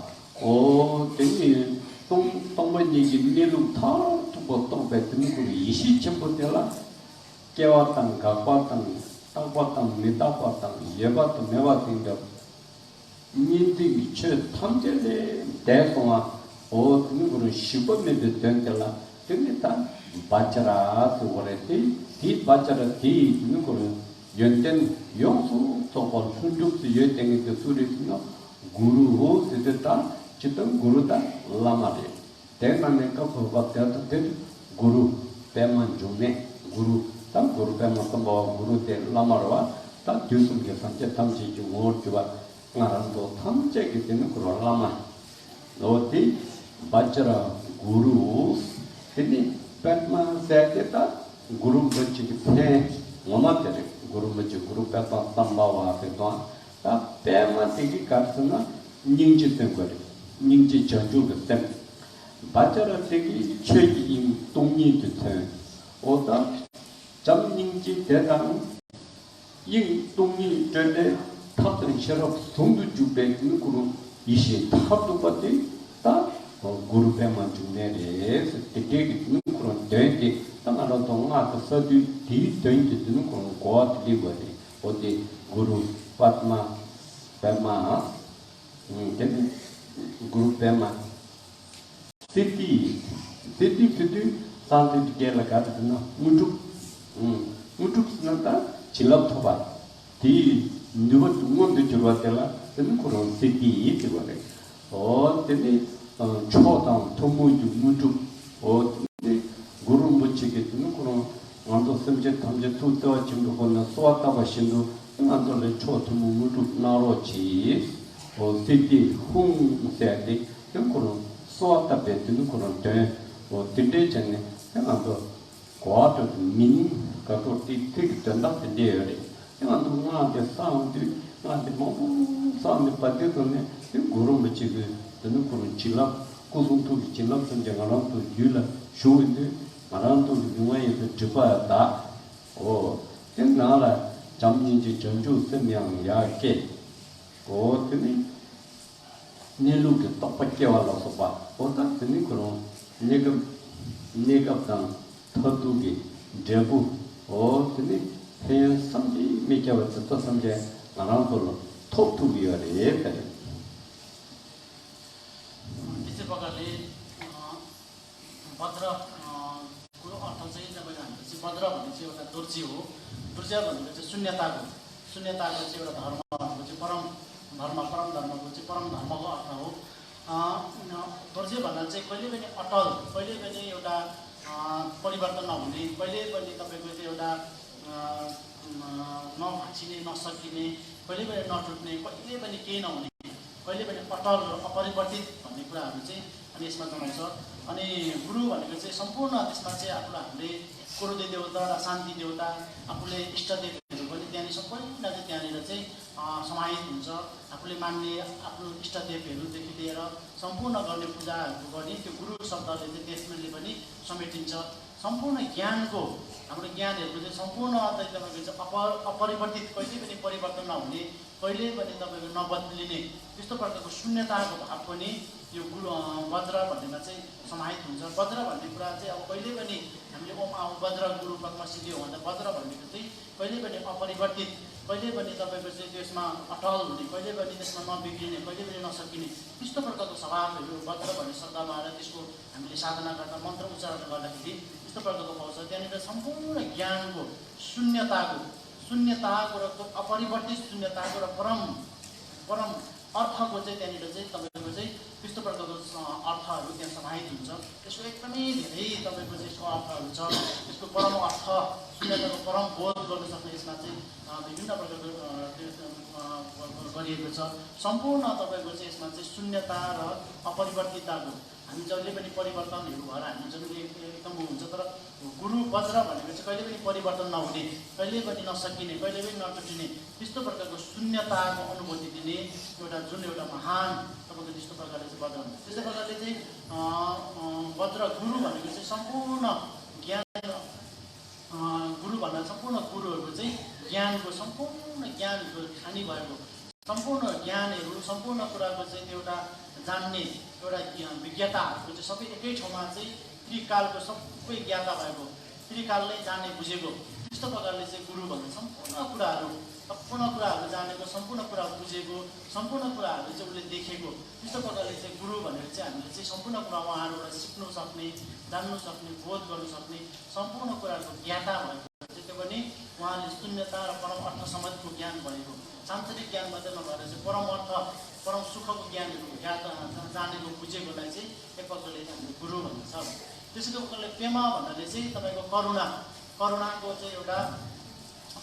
되니 동번이기 내로 다 두고 또 뱉는 거 이시 전부 될라 깨왔당, 각봤당, 땅봤당, 밑땅봤당, 예봤당, 매봤당, 인디기 최 탐제대 대송아, 어떤 거는 10번에도 된들라, 근데 다 바쳐라, 그거래지, 뒤 바쳐라, 뒤 있는 거는 연된 용수, 또한 순죽수 여땡이 그 소리스나 구루, 세대다, 지금 구루다, 라마리, 대만에가 그거밖에 될 구루, 배만 중에 구루, tam guru pe ma tambo guru te lamarwa ta jusum ke sanche tamchi ju ngor chuba ngarando tamche ke ten guru lama loti bachara guru tini petma seketa guru bachi ke phe ngoma tere guru bachi guru pe tamba wa pe to ta pe ma tigi karsana ningji ten gore ningji chanju ke ten bachara tigi chegi im tongni te ten oda 점닝지 대당 인 동이 전에 탑들 셔럽 동도 주배 그룹 이시 탑도 받대 다 그룹에만 중내래 되게 그런 되게 당하는 동안 그 서디 뒤 되게 되는 그런 고아들이 거지 어디 그룹 파트마 배마 그룹에만 시티 산티 게라 가르나 무뚝스나다 질럽토바 디 누가 두몬도 줄와텔라 되는 그런 시티 이거래 때문에 초당 도무주 무주 구름 붙이게 되는 그런 완도 섬제 탐제 투도 증거 건너 쏘았다가 신도 안돌에 초도 무주 나로지 티티 홍세데 그런 쏘았다 뱉는 그런 때 티데 전에 안도 과도 민 가도 티티 된다 된대요. 안도 나한테 싸움도 나한테 뭐 싸움이 받거든요. 구름 붙이게 되는 그런 질라 고송투기 질라 선정하는 또 유라 쇼인데 마란도 유화에서 접어다 나라 잠진지 전주 선명 야게 때문에 내루게 똑같게 와서 봐 어떤 때문에 그런 내가 더두기 대부 때문에 해양 삼지 미켜와 또 삼제 마란도 톱투기가 돼
त्यसै प्रकारले वज्र को अर्थ चाहिँ तपाईँ भनेपछि वज्र भन्ने चाहिँ एउटा दुर्जी हो दुर्जा भनेको चाहिँ शून्यताको चाहिँ एउटा धर्म भनेको चाहिँ परम धर्मको चाहिँ परम धर्मको अर्थ हो दुर्जे भन्दा चाहिँ कहिले पनि अटल कहिले पनि एउटा परिवर्तन नहुने कहिले पनि तपाईँको चाहिँ एउटा नभाँचिने नसकिने कहिले पनि नटुट्ने कहिले पनि केही नहुने कहिले पनि अटल र अपरिवर्तित भन्ने कुराहरू चाहिँ अनि यसमा जनाउँछ अनि गुरु भनेको चाहिँ सम्पूर्ण त्यसमा चाहिँ आफूलाई हामीले कुलदेव देवता र शान्ति देवता आफूले इष्टदेवहरू पनि त्यहाँनिर सबैजना चाहिँ त्यहाँनिर चाहिँ समाहित हुन्छ आफूले मान्ने आफ्नो इष्टदेवहरूदेखि लिएर सम्पूर्ण गर्ने पूजाहरू गर्ने त्यो गुरु शब्दले चाहिँ त्यसले पनि समेटिन्छ सम्पूर्ण ज्ञानको हाम्रो ज्ञानहरूको चाहिँ सम्पूर्ण तपाईँको चाहिँ अपरिवर्तित कहिले पनि परिवर्तन नहुने कहिले पनि तपाईँको नबदलिने त्यस्तो प्रकारको शून्यताको भाव पनि यो गुरु वज्र भन्नेमा चाहिँ समाहित हुन्छ वज्र भन्ने कुरा चाहिँ अब कहिले पनि हामीले ओम आऊ वज्र गुरु पदमा सिद्धियो भन्दा वज्र भनेको चाहिँ कहिले पनि अपरिवर्तित कहिले पनि तपाईँको चाहिँ त्यसमा अटल हुने कहिले पनि त्यसमा नबिग्रिने कहिले पनि नसकिने त्यस्तो प्रकारको स्वभावहरू वज्र भन्ने शब्दमा आएर त्यसको हामीले साधना गर्दा मन्त्र उच्चारण गर्दाखेरि त्यस्तो प्रकारको पाउँछ त्यहाँनिर सम्पूर्ण ज्ञानको शून्यताको र अपरिवर्तित शून्यताको र परम अर्थको चाहिँ त्यहाँनिर चाहिँ तपाईँको चाहिँ त्यस्तो प्रकारको अर्थहरू त्यहाँ समाहित हुन्छ त्यसको एकदमै धेरै तपाईँको चाहिँ यसको अर्थहरू छ त्यसको परम अर्थ शून्यताको परम बोध गर्न सक्ने यसमा चाहिँ विभिन्न प्रकारको गरिएको छ सम्पूर्ण तपाईँको चाहिँ यसमा चाहिँ शून्यता र अपरिवर्तितताको हामी जहिले पनि परिवर्तनहरू भएर हामी जहिले एकदम हुन्छ तर गुरु वज्र भनेको चाहिँ कहिले पनि परिवर्तन नहुने कहिले पनि नसकिने कहिले पनि नटुटिने त्यस्तो प्रकारको शून्यताको अनुभूति दिने एउटा महान तपाईँको त्यस्तो प्रकारले चाहिँ वज्र हुन्छ त्यस्तै प्रकारले चाहिँ वज्र गुरु भनेको चाहिँ सम्पूर्ण ज्ञान गुरु भन्दा सम्पूर्ण गुरुहरूको चाहिँ ज्ञानको सम्पूर्ण ज्ञानको खानी भएको सम्पूर्ण ज्ञानहरू सम्पूर्ण कुराको चाहिँ एउटा जान्ने एउटा विज्ञताहरूको चाहिँ सबै एकै ठाउँमा चाहिँ त्रिकालको सबै ज्ञाता भएको त्रिकालले जाने बुझेको त्यस्तो प्रकारले चाहिँ गुरु भन्ने सम्पूर्ण कुराहरू जानेको सम्पूर्ण कुरा बुझेको सम्पूर्ण कुराहरू चाहिँ उसले देखेको त्यस्तो प्रकारले चाहिँ गुरु भनेर चाहिँ हामीले चाहिँ सम्पूर्ण कुरा उहाँहरूबाट सिक्नु सक्ने जान्नु सक्ने बोध गर्नु सक्ने सम्पूर्ण कुराहरूको ज्ञाता भएको त्यो पनि उहाँले शून्यता र परम अर्थ समेतको ज्ञान भएको सांसारिक ज्ञान मात्रै नभएर चाहिँ परम अर्थ परम सुखको ज्ञानहरू जानेको बुझेकोलाई चाहिँ एक प्रकारले हामीले गुरु भन्छ त्यसै प्रकारले पेमा भन्नाले चाहिँ तपाईँको करुणाको चाहिँ एउटा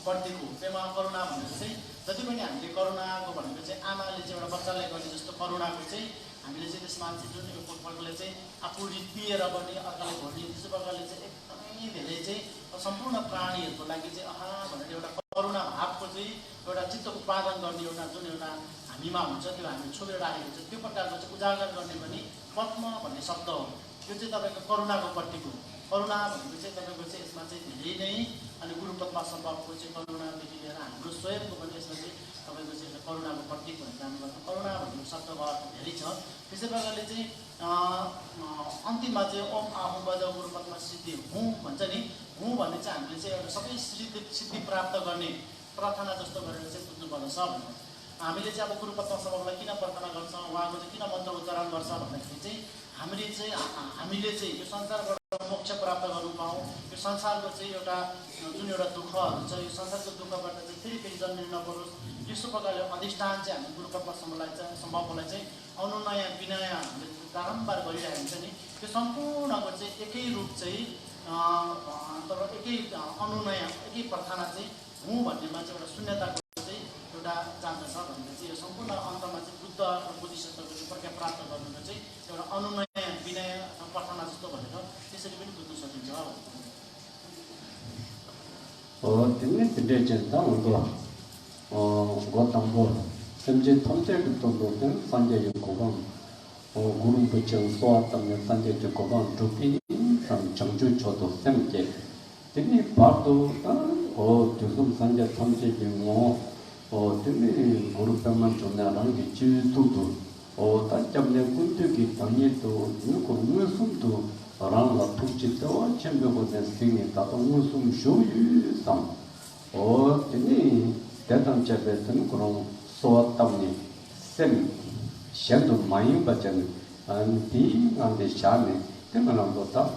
प्रतीक हो पेमा करुणा भनेर चाहिँ जति पनि हामीले करुणाको भनेको चाहिँ आमाले चाहिँ एउटा बच्चालाई गर्ने जस्तो करुणाको चाहिँ हामीले चाहिँ त्यसमा चाहिँ जुन यो प्रकारले चाहिँ आफू रित्तिएर गर्ने अर्कालाई घोर्ने त्यस्तो प्रकारले चाहिँ एकदमै धेरै चाहिँ सम्पूर्ण प्राणीहरूको लागि चाहिँ भनेर एउटा करुणा भावको चाहिँ एउटा चित्त उत्पादन गर्ने एउटा जुन एउटा हामीमा हुन्छ त्यो हामीले छोपेर राखेको हुन्छ त्यो प्रकारको चाहिँ उजागर गर्ने पनि पद्म भन्ने शब्द हो त्यो चाहिँ तपाईँको करुणाको प्रतीक हो करुणा भनेको चाहिँ तपाईँको चाहिँ यसमा चाहिँ धेरै नै अनि गुरु पद्मा सम्भवको चाहिँ करुणादेखि लिएर हाम्रो स्वयंको पनि यसमा चाहिँ तपाईँको चाहिँ करुणाको प्रतीक भनेर जानुपर्छ करुणा भन्ने शब्दको अर्थ धेरै छ त्यसै प्रकारले चाहिँ अन्तिममा चाहिँ ओम आहुँ बज गुरु पद्मा सिद्धि हुँ भन्छ नि हुँ भन्ने चाहिँ हामीले चाहिँ एउटा सबै सिद्धि प्राप्त गर्ने प्रार्थना जस्तो गरेर चाहिँ बुझ्नुपर्दछ भन्नु हामीले चाहिँ अब गुरु पद्मा सम्भवलाई किन प्रार्थना गर्छ उहाँको चाहिँ किन मन्त्र उच्चारण गर्छ भन्दाखेरि चाहिँ हामीले चाहिँ यो संसारबाट मोक्ष प्राप्त गर्नु पाऊँ यो संसारको चाहिँ एउटा जुन एउटा दुःखहरू छ यो संसारको दुःखबाट चाहिँ फेरि जन्मिनु नपरोस् यस्तो प्रकारले अधिष्ठान चाहिँ हामी गुरु पद्मा सम्भवलाई चाहिँ अनुनय विनय हामीले बारम्बार गरिरहेको हुन्छ नि त्यो सम्पूर्णको चाहिँ एकै रूप चाहिँ तर एकै अनुनय एकै प्रार्थना चाहिँ हुँ भन्नेमा चाहिँ एउटा शून्यताको चाहिँ एउटा जान्दछ भनेर चाहिँ यो सम्पूर्ण अन्तमा चाहिँ बुद्ध र बुद्धिस्टहरूको चाहिँ प्रज्ञा प्राप्त गर्नुको चाहिँ एउटा अनुनय विनय प्रार्थना जस्तो भनेर त्यसरी पनि बुझ्न सकिन्छ
तिमीले तिमीले चाहिँ गौतम 현재 탐색부터는 산재의 고방 구름 붙여 쏘았다면 산재의 고방 두피 정주 저도 샘게 등이 봐도 조금 산재 탐색이 등이 구름병만 존나라는 게 지도도 단점내 군득이 당해도 이거 무슨도 라는 특징도 챔ber고는 생이 다도 무슨 쇼유상 등이 대단 잡했던 그런 소왔다니 셈 셴도 많이 받잖아 안디 안데 샤네 때문에 보다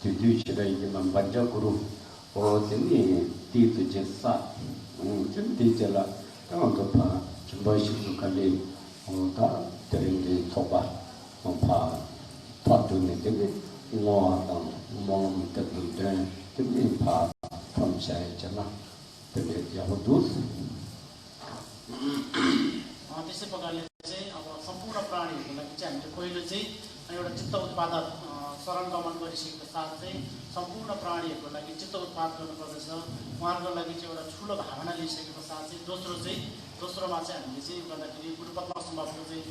뒤뒤치라 이게만 반짝으로 어디니 뒤뒤제사 좀 뒤제라 그런도 봐 준비식도 갈리 다 되는게 소바 파 파도네 되게 뭐하다 몸 때문에 되게 파 탐사했잖아 되게 야호도
त्यसै प्रकारले चाहिँ अब सम्पूर्ण प्राणीहरूको लागि चाहिँ हामीले पहिलो चाहिँ एउटा चित्त उत्पादक शरण गमन गरिसकेको साथ चाहिँ सम्पूर्ण प्राणीहरूको लागि चित्त उत्पाद गर्नुपर्दछ उहाँहरूको लागि चाहिँ एउटा ठुलो भावना लिइसकेको साथ चाहिँ दोस्रोमा चाहिँ हामीले चाहिँ गर्दाखेरि गुरु पद्मसम्भवको चाहिँ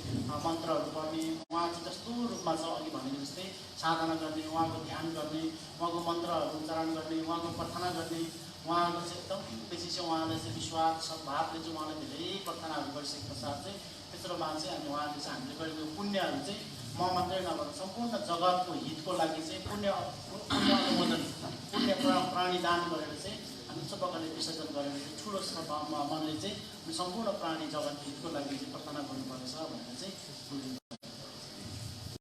मन्त्रहरू गर्ने उहाँ चाहिँ जस्तो रूपमा छ अघि भनेको जस्तै साधना गर्ने उहाँको ध्यान गर्ने उहाँको मन्त्रहरू उच्चारण गर्ने उहाँको प्रार्थना गर्ने उहाँको चाहिँ एकदम बेसी चाहिँ उहाँले चाहिँ विश्वास सद्भावले चाहिँ उहाँले धेरै प्रार्थनाहरू गरिसकेको साथ चाहिँ तेस्रोमा चाहिँ हामी उहाँले चाहिँ हामीले गरेको पुण्यहरू चाहिँ म मात्रै नभएर सम्पूर्ण जगतको हितको लागि चाहिँ पुण्य अनुमोदन पुण्य प्राणी दान गरेर चाहिँ हामी उच्च प्रकारले विसर्जन गरेर चाहिँ ठुलो मनले चाहिँ सम्पूर्ण प्राणी जगत हितको लागि चाहिँ प्रार्थना गर्नुपर्नेछ भनेर चाहिँ